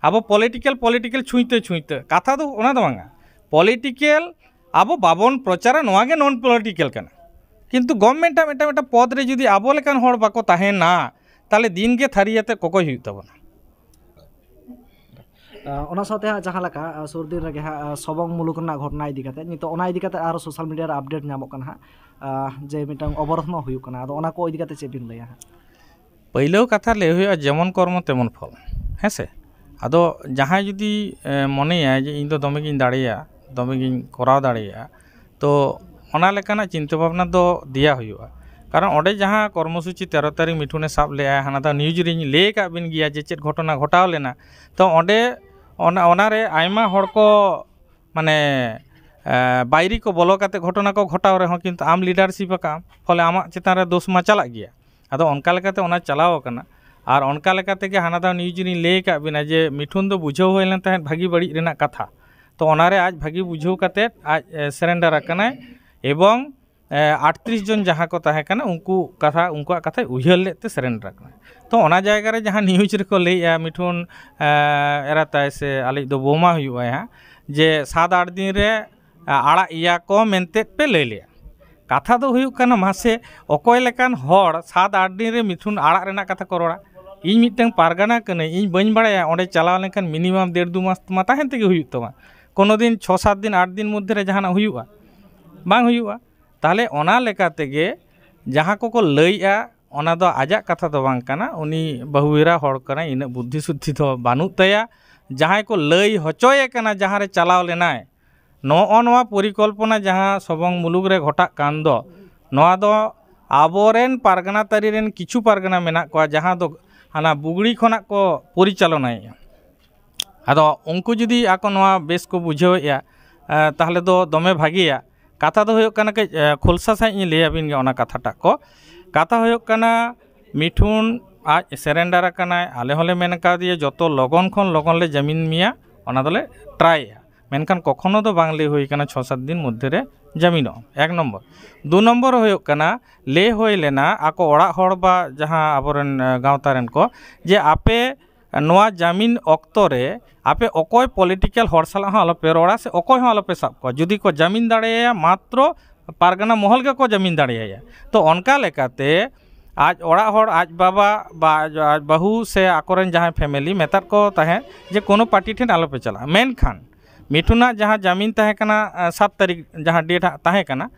ᱟᱵᱚ ᱯᱚᱞᱤᱴᱤᱠᱮᱞ, ᱯᱚᱞᱤᱴᱤᱠᱮᱞ ᱪᱷᱩᱸᱭᱛᱮ ᱪᱷᱩᱸᱭᱛᱮ, ᱠᱟᱛᱷᱟ ᱫᱚ ᱚᱱᱟ ᱫᱚ ᱵᱟᱝᱟ᱾ ᱯᱚᱞᱤᱴᱤᱠᱮᱞ ᱟᱵᱚ ᱵᱟᱵᱚᱱ ᱯᱨᱚᱪᱟᱨᱟ, ᱱᱚᱣᱟ ᱜᱮ ᱱᱚᱱ ᱯᱚᱞᱤᱴᱤᱠᱮᱞ ᱠᱟᱱᱟ᱾ ᱠᱤᱱᱛᱩ ᱜᱚᱵᱷᱢᱮᱱᱴ ᱟᱜ ᱢᱤᱫᱴᱟᱝ, ᱢᱤᱫᱴᱟᱝ ᱯᱚᱫᱽ ᱨᱮ ᱡᱩᱫᱤ ᱟᱵᱚ ᱞᱮᱠᱟᱱ ᱦᱚᱲ ᱵᱟᱠᱚ ᱛᱟᱦᱮᱱᱟ, ᱛᱟᱦᱚᱞᱮ ᱫᱤᱱ ᱜᱮ ᱛᱷᱟᱹᱨᱤ ᱟᱛᱮ ᱠᱚᱠᱚᱭ ᱦᱩᱭᱩᱜ ᱛᱟᱵᱚᱱᱟ᱾ ᱟᱸ, ᱚᱱᱟ ᱥᱟᱶᱛᱮ ᱦᱟᱸᱜ ᱡᱟᱦᱟᱸ ᱞᱮᱠᱟ, ᱟᱸ, ᱥᱩᱨ ᱫᱤᱱ ᱨᱮᱜᱮ ᱦᱟᱸᱜ, ᱟᱸ, ᱥᱚᱵᱚᱝ ᱢᱩᱞᱩᱠ ᱨᱮᱱᱟᱜ ᱜᱷᱚᱴᱚᱱᱟ ᱤᱫᱤ ᱠᱟᱛᱮ, ᱱᱤᱛᱚᱜ ᱚᱱᱟ ᱤᱫᱤ ᱠᱟᱛᱮ ᱟᱨᱚ ᱥᱳᱥᱟᱞ ᱢᱤᱰᱤᱭᱟ ᱨᱮ ᱟᱯᱰᱮᱴ ᱧᱟᱢᱚᱜ ᱠᱟᱱᱟ ᱦᱟᱸᱜ, ᱟᱸ, ᱡᱮ ᱢᱤᱫᱴᱟᱝ ᱚᱵᱚᱨᱳᱫᱷ ᱦᱚᱸ ᱦᱩᱭᱩᱜ ᱠᱟᱱᱟ᱾ ᱟᱫᱚ ᱚᱱᱟ ᱠᱚ ᱤᱫᱤ ᱠᱟᱛᱮ ᱪᱮᱫ ᱵᱤᱱ ᱞᱟᱹᱭᱟ ᱦᱟᱸᱜ? ᱯᱟᱹᱭᱞᱟᱹ ᱠᱟᱛᱷᱟ ᱞᱟᱹᱭ ᱦᱩᱭᱩᱜᱼᱟ, ᱡᱮᱢᱚᱱ ᱠᱚᱨᱢᱚ ᱛᱮᱢᱚᱱ ᱯᱷᱚᱞ᱾ ᱦᱮᱸ ᱥᱮ? ᱟᱫᱚ ᱡᱟᱦᱟᱸᱭ ᱡᱩᱫᱤ, ᱮ, ᱢᱚᱱᱮᱭᱟ ᱡᱮ ᱤᱧ ᱫᱚ ᱫᱚᱢᱮ ᱜᱤᱧ ᱫᱟᱲᱮᱭᱟᱜᱼᱟ, ᱫᱚᱢᱮ ᱜᱤᱧ ᱠᱚᱨᱟᱣ ᱫᱟᱲᱮᱭᱟᱜᱼᱟ, ᱛᱚ ᱚᱱᱟ ᱞᱮᱠᱟᱱᱟᱜ ᱪᱤᱱᱛᱟᱹ ᱵᱷᱟᱵᱽᱱᱟ ᱫᱚ ᱫᱮᱭᱟ ᱦᱩᱭᱩᱜᱼᱟ᱾ ᱠᱟᱨᱚᱱ ᱚᱸᱰᱮ ᱡᱟᱦᱟᱸ ᱠᱚᱨᱢᱚᱥᱩᱪᱤ ᱛᱮᱨᱚ ᱛᱟᱹᱨᱤᱠᱷ ᱢᱤᱴᱷᱩᱱᱮ ᱥᱟᱵ ᱞᱮᱜᱼᱟ, ᱦᱟᱱᱟ ᱫᱷᱟᱣ ᱱᱤᱭᱩᱡᱽ ᱨᱤᱧ ᱞᱟᱹᱭ ᱟᱠᱟᱫ ᱵᱤᱱ ᱜᱮᱭᱟ ᱡᱮ ᱪᱮᱫ ᱜᱷᱚᱴᱚᱱᱟ ᱜᱷᱚᱴᱟᱣ ᱞᱮᱱᱟ᱾ ᱛᱚ ᱚᱸᱰᱮ ᱚᱱᱟ, ᱚᱱᱟᱨᱮ ᱟᱭᱢᱟ ᱦᱚᱲ ᱠᱚ, ᱢᱟᱱᱮ, ᱮ, ᱵᱟᱭᱨᱤ ᱠᱚ ᱵᱚᱞᱚ ᱠᱟᱛᱮ ᱜᱷᱚᱴᱚᱱᱟ ᱠᱚ ᱜᱷᱚᱴᱟᱣ ᱨᱮᱦᱚᱸ, ᱠᱤᱱᱛᱩ ᱟᱢ ᱞᱤᱰᱟᱨᱥᱤᱯ ᱟᱠᱟᱫ ᱟᱢ, ᱯᱷᱚᱞᱮ ᱟᱢᱟᱜ ᱪᱮᱛᱟᱱ ᱨᱮ ᱫᱳᱥ ᱢᱟ ᱪᱟᱞᱟᱜ ᱜᱮᱭᱟ᱾ ᱟᱫᱚ ᱚᱱᱠᱟ ᱞᱮᱠᱟᱛᱮ ᱚᱱᱟ ᱪᱟᱞᱟᱣ ᱟᱠᱟᱱᱟ᱾ ᱟᱨ ᱚᱱᱠᱟ ᱞᱮᱠᱟ ᱛᱮᱜᱮ ᱦᱟᱱᱟ ᱫᱷᱟᱣ ᱱᱤᱭᱩᱡᱽ ᱨᱤᱧ ᱞᱟᱹᱭ ᱟᱠᱟᱫ ᱵᱤᱱᱟ ᱡᱮ ᱢᱤᱴᱷᱩᱱ ᱫᱚ ᱵᱩᱡᱷᱟᱹᱣ ᱦᱩᱭ ᱞᱮᱱ ᱛᱟᱦᱮᱸᱫ ᱵᱷᱟᱹᱜᱤ ᱵᱟᱹᱲᱤᱡ ᱨᱮᱱᱟᱜ ᱠᱟᱛᱷᱟ᱾ ᱛᱚ ᱚᱱᱟᱨᱮ ᱟᱡ ᱵᱷᱟᱹᱜᱤ ᱵᱩᱡᱷᱟᱹᱣ ᱠᱟᱛᱮᱫ ᱟᱡ, ᱮ, ᱥᱟᱨᱮᱱᱰᱟᱨ ᱟᱠᱟᱱᱟᱭ᱾ ᱮᱵᱚᱝ, ᱮ, ᱟᱴᱛᱨᱤᱥ ᱡᱚᱱ ᱡᱟᱦᱟᱸ ᱠᱚ ᱛᱟᱦᱮᱸ ᱠᱟᱱᱟ, ᱩᱱᱠᱩ ᱠᱟᱛᱷᱟ, ᱩᱱᱠᱩᱣᱟᱜ ᱠᱟᱛᱷᱟᱭ ᱩᱭᱦᱟᱹᱨ ᱞᱮᱫ ᱛᱮ ᱥᱟᱨᱮᱱᱰᱟᱨ ᱟᱠᱟᱱᱟᱭ᱾ ᱛᱚ ᱚᱱᱟ ᱡᱟᱭᱜᱟ ᱨᱮ ᱡᱟᱦᱟᱸ ᱱᱤᱭᱩᱡᱽ ᱨᱮᱠᱚ ᱞᱟᱹᱭᱮᱜᱼᱟ ᱢᱤᱴᱷᱩᱱ, ᱮ, ᱮᱨᱟ ᱛᱟᱭ ᱥᱮ ᱟᱞᱮᱭᱤᱡ ᱫᱚ ᱵᱳᱢᱟ ᱦᱩᱭᱩᱜᱼᱟᱭ ᱦᱟᱸᱜ, ᱡᱮ ᱥᱟᱛ ᱟᱴ ᱫᱤᱱ ᱨᱮ, ᱮ, ᱟᱲᱟᱜ ᱮᱭᱟ ᱠᱚ ᱢᱮᱱᱛᱮ ᱯᱮ ᱞᱟᱹᱭ ᱞᱮᱜᱼᱟ᱾ ᱠᱟᱛᱷᱟ ᱫᱚ ᱦᱩᱭᱩᱜ ᱠᱟᱱᱟ, ᱢᱟᱥᱮ, ᱚᱠᱚᱭ ᱞᱮᱠᱟᱱ ᱦᱚᱲ ᱥᱟᱛ ᱟᱴ ᱫᱤᱱ ᱨᱮ ᱢᱤᱴᱷᱩᱱ ᱟᱲᱟᱜ ᱨᱮᱱᱟᱜ ᱠᱟᱛᱷᱟ ᱠᱚ ᱨᱚᱲᱟ? ᱤᱧ ᱢᱤᱫᱴᱟᱝ ᱯᱟᱨᱜᱟᱱᱟ ᱠᱟᱹᱱᱟᱹᱧ, ᱤᱧ ᱵᱟᱹᱧ ᱵᱟᱲᱟᱭᱟ ᱚᱸᱰᱮ ᱪᱟᱞᱟᱣ ᱞᱮᱱᱠᱷᱟᱱ ᱢᱤᱱᱤᱢᱟᱢ ᱰᱮᱲ ᱫᱩ ᱢᱟᱥ ᱢᱟ ᱛᱟᱦᱮᱱ ᱛᱮᱜᱮ ᱦᱩᱭᱩᱜ ᱛᱟᱢᱟ᱾ ᱠᱳᱱᱳ ᱫᱤᱱ ᱪᱷᱚ ᱥᱟᱛ ᱫᱤᱱ, ᱟᱴ ᱫᱤᱱ ᱢᱚᱫᱽᱫᱷᱮ ᱨᱮ ᱡᱟᱦᱟᱱᱟᱜ ᱦᱩᱭᱩᱜᱼᱟ? ᱵᱟᱝ ᱦᱩᱭᱩᱜᱼᱟ᱾ ᱛᱟᱦᱚᱞᱮ ᱚᱱᱟ ᱞᱮᱠᱟ ᱛᱮᱜᱮ ᱡᱟᱦᱟᱸ ᱠᱚᱠᱚ ᱞᱟᱹᱭᱮᱜᱼᱟ, ᱚᱱᱟ ᱫᱚ ᱟᱡᱟᱜ ᱠᱟᱛᱷᱟ ᱫᱚ ᱵᱟᱝ ᱠᱟᱱᱟ᱾ ᱩᱱᱤ ᱵᱟᱹᱦᱩ ᱮᱨᱟ ᱦᱚᱲ ᱠᱟᱱᱟᱭ, ᱤᱱᱟᱹᱜ ᱵᱩᱫᱽᱫᱷᱤ ᱥᱩᱫᱽᱫᱷᱤ ᱫᱚ ᱵᱟᱹᱱᱩᱜ ᱛᱟᱭᱟ᱾ ᱡᱟᱦᱟᱸᱭ ᱠᱚ ᱞᱟᱹᱭ ᱦᱚᱪᱚᱭᱮ ᱠᱟᱱᱟ, ᱡᱟᱦᱟᱸ ᱨᱮ ᱪᱟᱞᱟᱣ ᱞᱮᱱᱟᱭ, ᱱᱚᱜᱼᱚ ᱱᱚᱣᱟ ᱯᱚᱨᱤᱠᱚᱞᱯᱚᱱᱟ ᱡᱟᱦᱟᱸ ᱥᱚᱵᱚᱝ ᱢᱩᱞᱩᱠ ᱨᱮ ᱜᱷᱚᱴᱟᱜ ᱠᱟᱱ ᱫᱚ, ᱱᱚᱣᱟ ᱫᱚ ᱟᱵᱚᱨᱮᱱ ᱯᱟᱨᱜᱟᱱᱟ ᱛᱟᱹᱨᱤ ᱨᱮᱱ ᱠᱤᱪᱷᱩ ᱯᱟᱨᱜᱟᱱᱟ ᱢᱮᱱᱟᱜ ᱠᱚᱣᱟ, ᱡᱟᱦᱟᱸ ᱫᱚ ᱦᱟᱱᱟ ᱵᱩᱜᱽᱲᱤ ᱠᱷᱚᱱᱟᱜ ᱠᱚ ᱯᱚᱨᱤᱪᱟᱞᱚᱱᱟᱭᱮᱫᱼᱟ᱾ ᱟᱫᱚ ᱩᱱᱠᱩ ᱡᱩᱫᱤ ᱟᱠᱚ ᱱᱚᱣᱟ ᱵᱮᱥ ᱠᱚ ᱵᱩᱡᱷᱟᱹᱣᱮᱫᱼᱟ, ᱮ, ᱛᱟᱦᱚᱞᱮ ᱫᱚ ᱫᱚᱢᱮ ᱵᱷᱟᱜᱮᱭᱟ᱾ ᱠᱟᱛᱷᱟ ᱫᱚ ᱦᱩᱭᱩᱜ ᱠᱟᱱᱟ, ᱠᱟᱹᱡ, ᱮ, ᱠᱷᱩᱞᱥᱟ ᱥᱟᱺᱦᱤᱡ ᱤᱧ ᱞᱟᱹᱭ ᱟᱹᱵᱤᱱ ᱜᱮ ᱚᱱᱟ ᱠᱟᱛᱷᱟᱴᱟᱜ ᱠᱚ᱾ ᱠᱟᱛᱷᱟ ᱦᱩᱭᱩᱜ ᱠᱟᱱᱟ, ᱢᱤᱴᱷᱩᱱ ᱟᱡ ᱥᱟᱨᱮᱱᱰᱟᱨ ᱟᱠᱟᱱᱟᱭ, ᱟᱞᱮ ᱦᱚᱸᱞᱮ ᱢᱮᱱ ᱠᱟᱣᱫᱮᱭᱟ ᱡᱚᱛᱚ ᱞᱚᱜᱚᱱ ᱠᱷᱚᱱ ᱞᱚᱜᱚᱱ ᱞᱮ ᱡᱟᱢᱤᱱ ᱢᱮᱭᱟ, ᱚᱱᱟ ᱫᱚᱞᱮ ᱴᱨᱟᱭᱮᱜᱼᱟ᱾ ᱢᱮᱱᱠᱷᱟᱱ ᱠᱚᱠᱷᱚᱱᱚ ᱫᱚ ᱵᱟᱝ ᱞᱟᱹᱭ ᱦᱩᱭ ᱠᱟᱱᱟ ᱪᱷᱚ ᱥᱟᱛ ᱫᱤᱱ ᱢᱚᱫᱽᱫᱷᱮ ᱨᱮ ᱡᱟᱢᱤᱱᱚᱜᱼᱟ᱾ ᱮᱠ ᱱᱚᱢᱵᱚᱨ᱾ ᱫᱩ ᱱᱚᱢᱵᱚᱨ ᱦᱩᱭᱩᱜ ᱠᱟᱱᱟ, ᱞᱟᱹᱭ ᱦᱩᱭ ᱞᱮᱱᱟ ᱟᱠᱚ ᱚᱲᱟᱜ ᱦᱚᱲ ᱵᱟ ᱡᱟᱦᱟᱸ ᱟᱵᱚᱨᱮᱱ, ᱮ, ᱜᱟᱶᱛᱟ ᱨᱮᱱ ᱠᱚ, ᱡᱮ ᱟᱯᱮ ᱱᱚᱣᱟ ᱡᱟᱢᱤᱱ ᱚᱠᱛᱚ ᱨᱮ ᱟᱯᱮ ᱚᱠᱚᱭ ᱯᱚᱞᱤᱴᱤᱠᱮᱞ ᱦᱚᱲ ᱥᱟᱞᱟᱜ ᱦᱚᱸ ᱟᱞᱚᱯᱮ ᱨᱚᱲᱟ ᱥᱮ ᱚᱠᱚᱭ ᱦᱚᱸ ᱟᱞᱚᱯᱮ ᱥᱟᱵ ᱠᱚᱣᱟ᱾ ᱡᱩᱫᱤ ᱠᱚ ᱡᱟᱢᱤᱱ ᱫᱟᱲᱮᱭᱟᱭᱟ, ᱢᱟᱛᱨᱚ ᱯᱟᱨᱜᱟᱱᱟ ᱢᱚᱦᱚᱞ ᱜᱮᱠᱚ ᱡᱟᱢᱤᱱ ᱫᱟᱲᱮᱭᱟᱭᱟ᱾ ᱛᱚ ᱚᱱᱠᱟ ᱞᱮᱠᱟᱛᱮ ᱟᱡ ᱚᱲᱟᱜ ᱦᱚᱲ, ᱟᱡ ᱵᱟᱵᱟ ᱵᱟ ᱟᱡ, ᱟᱡ ᱵᱟᱹᱦᱩ ᱥᱮ ᱟᱠᱚᱨᱮᱱ ᱡᱟᱦᱟᱸᱭ ᱯᱷᱮᱢᱮᱞᱤ ᱢᱮᱛᱟᱫ ᱠᱚ ᱛᱟᱦᱮᱸᱫ ᱡᱮ ᱠᱳᱱᱳ ᱯᱟᱨᱴᱤ ᱴᱷᱮᱱ ᱟᱞᱚᱯᱮ ᱪᱟᱞᱟᱜᱼᱟ᱾ ᱢᱮᱱᱠᱷᱟᱱ ᱢᱤᱴᱷᱩᱱᱟᱜ ᱡᱟᱦᱟᱸ ᱡᱟᱢᱤᱱ ᱛᱟᱦᱮᱸ ᱠᱟᱱᱟ, ᱮ, ᱥᱟᱛ ᱛᱟᱹᱨᱤᱠᱷ ᱡᱟᱦᱟᱸ ᱰᱮᱴ ᱦᱟᱸᱜ ᱛᱟᱦᱮᱸ ᱠᱟᱱᱟ,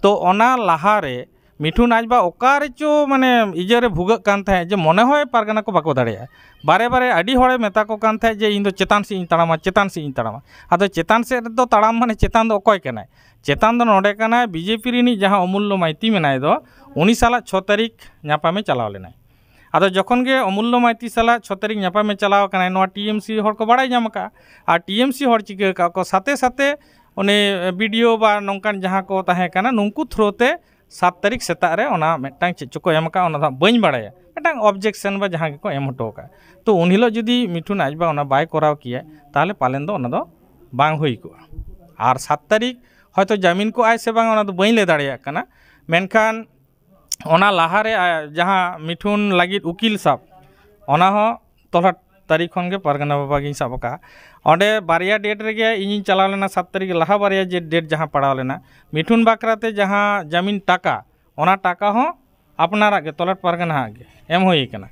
ᱛᱚ ᱚᱱᱟ ᱞᱟᱦᱟᱨᱮ ᱢᱤᱴᱷᱩᱱ ᱟᱡ ᱵᱟ ᱚᱠᱟ ᱨᱮᱪᱚ ᱢᱟᱱᱮ ᱤᱭᱟᱹᱨᱮ ᱵᱷᱩᱜᱟᱹᱜ ᱠᱟᱱ ᱛᱟᱦᱮᱸᱫ ᱡᱮ ᱢᱚᱱᱮ ᱦᱚᱭ ᱯᱟᱨᱜᱟᱱᱟ ᱠᱚ ᱵᱟᱠᱚ ᱫᱟᱲᱮᱭᱟᱜᱼᱟ᱾ ᱵᱟᱨᱮ ᱵᱟᱨᱮ ᱟᱹᱰᱤ ᱦᱚᱲᱮ ᱢᱮᱛᱟ ᱠᱚ ᱠᱟᱱ ᱛᱟᱦᱮᱸᱫ ᱡᱮ ᱤᱧ ᱫᱚ ᱪᱮᱛᱟᱱ ᱥᱮᱫ ᱤᱧ ᱛᱟᱲᱟᱢᱟ, ᱪᱮᱛᱟᱱ ᱥᱮᱫ ᱤᱧ ᱛᱟᱲᱟᱢᱟ᱾ ᱟᱫᱚ ᱪᱮᱛᱟᱱ ᱥᱮᱫ ᱨᱮᱫᱚ ᱛᱟᱲᱟᱢ ᱢᱟᱱᱮ ᱪᱮᱛᱟᱱ ᱫᱚ ᱚᱠᱚᱭ ᱠᱟᱱᱟᱭ? ᱪᱮᱛᱟᱱ ᱫᱚ ᱱᱚᱰᱮ ᱠᱟᱱᱟᱭ ᱵᱤᱡᱮᱯᱤ ᱨᱤᱱᱤᱡ ᱡᱟᱦᱟᱸ ᱚᱢᱩᱞᱞᱚ ᱢᱟᱭᱛᱤ ᱢᱮᱱᱟᱭ ᱫᱚ, ᱩᱱᱤ ᱥᱟᱞᱟᱜ ᱪᱷᱚ ᱛᱟᱹᱨᱤᱠᱷ ᱧᱟᱯᱟᱢᱮ ᱪᱟᱞᱟᱣ ᱞᱮᱱᱟᱭ᱾ ᱟᱫᱚ ᱡᱚᱠᱷᱚᱱ ᱜᱮ ᱚᱢᱩᱞᱞᱚ ᱢᱟᱭᱛᱤ ᱥᱟᱞᱟᱜ ᱪᱷᱚ ᱛᱟᱹᱨᱤᱠᱷ ᱧᱟᱯᱟᱢᱮ ᱪᱟᱞᱟᱣ ᱠᱟᱱᱟᱭ, ᱱᱚᱣᱟ ᱴᱤ ᱮᱢ ᱥᱤ ᱦᱚᱲ ᱠᱚ ᱵᱟᱲᱟᱭ ᱧᱟᱢ ᱟᱠᱟᱫᱼᱟ᱾ ᱟᱨ ᱴᱤ ᱮᱢ ᱥᱤ ᱦᱚᱲ ᱪᱤᱠᱟᱹ ᱟᱠᱟᱫ ᱠᱚ, ᱥᱟᱛᱮ ᱥᱟᱛᱮ ᱩᱱᱤ ᱵᱤ ᱰᱤ ᱳ ᱵᱟ ᱱᱚᱝᱠᱟᱱ ᱡᱟᱦᱟᱸ ᱠᱚ ᱛᱟᱦᱮᱸ ᱠᱟᱱᱟ, ᱱᱩᱝᱠᱩ ᱛᱷᱨᱳ ᱛᱮ ᱥᱟᱛ ᱛᱟᱹᱨᱤᱠᱷ ᱥᱮᱛᱟᱜ ᱨᱮ ᱚᱱᱟ ᱢᱤᱫᱴᱟᱝ ᱪᱮᱫ ᱪᱚᱠᱚ ᱮᱢ ᱟᱠᱟᱫᱼᱟ, ᱚᱱᱟ ᱫᱚ ᱦᱟᱸᱜ ᱵᱟᱹᱧ ᱵᱟᱲᱟᱭᱟ, ᱢᱤᱫᱴᱟᱝ ᱚᱵᱡᱮᱠᱥᱚᱱ ᱵᱟ ᱡᱟᱦᱟᱸ ᱜᱮᱠᱚ ᱮᱢ ᱦᱚᱴᱚ ᱟᱠᱟᱫᱼᱟ᱾ ᱛᱚ ᱩᱱ ᱦᱤᱞᱳᱜ ᱡᱩᱫᱤ ᱢᱤᱴᱷᱩᱱ ᱟᱡ ᱵᱟ ᱚᱱᱟ ᱵᱟᱭ ᱠᱚᱨᱟᱣ ᱠᱮᱭᱟ, ᱛᱟᱦᱚᱞᱮ ᱯᱟᱞᱮᱱ ᱫᱚ ᱚᱱᱟ ᱫᱚ ᱵᱟᱝ ᱦᱩᱭ ᱠᱚᱜᱼᱟ᱾ ᱟᱨ ᱥᱟᱛ ᱛᱟᱹᱨᱤᱠᱷ ᱦᱚᱭᱛᱳ ᱡᱟᱢᱤᱱ ᱠᱚᱜᱼᱟᱭ ᱥᱮ ᱵᱟᱝ, ᱚᱱᱟ ᱫᱚ ᱵᱟᱹᱧ ᱞᱟᱹᱭ ᱫᱟᱲᱮᱭᱟᱜ ᱠᱟᱱᱟ᱾ ᱢᱮᱱᱠᱷᱟᱱ ᱚᱱᱟ ᱞᱟᱦᱟᱨᱮ, ᱟ, ᱡᱟᱦᱟᱸ ᱢᱤᱴᱷᱩᱱ ᱞᱟᱹᱜᱤᱫ ᱩᱠᱤᱞ ᱥᱟᱵ, ᱚᱱᱟ ᱦᱚᱸ ᱛᱚᱞᱟᱴ ᱛᱟᱹᱨᱤᱠᱷ ᱠᱷᱚᱱ ᱜᱮ ᱯᱟᱨᱜᱟᱱᱟ ᱵᱟᱵᱟ ᱜᱤᱧ ᱥᱟᱵ ᱟᱠᱟᱫᱼᱟ᱾ ᱚᱸᱰᱮ ᱵᱟᱨᱭᱟ ᱰᱮᱴ ᱨᱮᱜᱮ ᱤᱧᱤᱧ ᱪᱟᱞᱟᱣ ᱞᱮᱱᱟ, ᱥᱟᱛ ᱛᱟᱹᱨᱤᱠᱷ ᱞᱟᱦᱟ ᱵᱟᱨᱭᱟ ᱡᱮ ᱰᱮᱴ ᱡᱟᱦᱟᱸ ᱯᱟᱲᱟᱣ ᱞᱮᱱᱟ, ᱢᱤᱴᱷᱩᱱ ᱵᱟᱠᱷᱨᱟ ᱛᱮ ᱡᱟᱦᱟᱸ ᱡᱟᱢᱤᱱ ᱴᱟᱠᱟ, ᱚᱱᱟ ᱴᱟᱠᱟ ᱦᱚᱸ ᱟᱯᱱᱟᱨᱟᱜ ᱜᱮ, ᱛᱚᱞᱟᱴ ᱯᱟᱨᱜᱟᱱᱟ ᱟᱜ ᱜᱮ ᱮᱢ ᱦᱩᱭ ᱟᱠᱟᱱᱟ᱾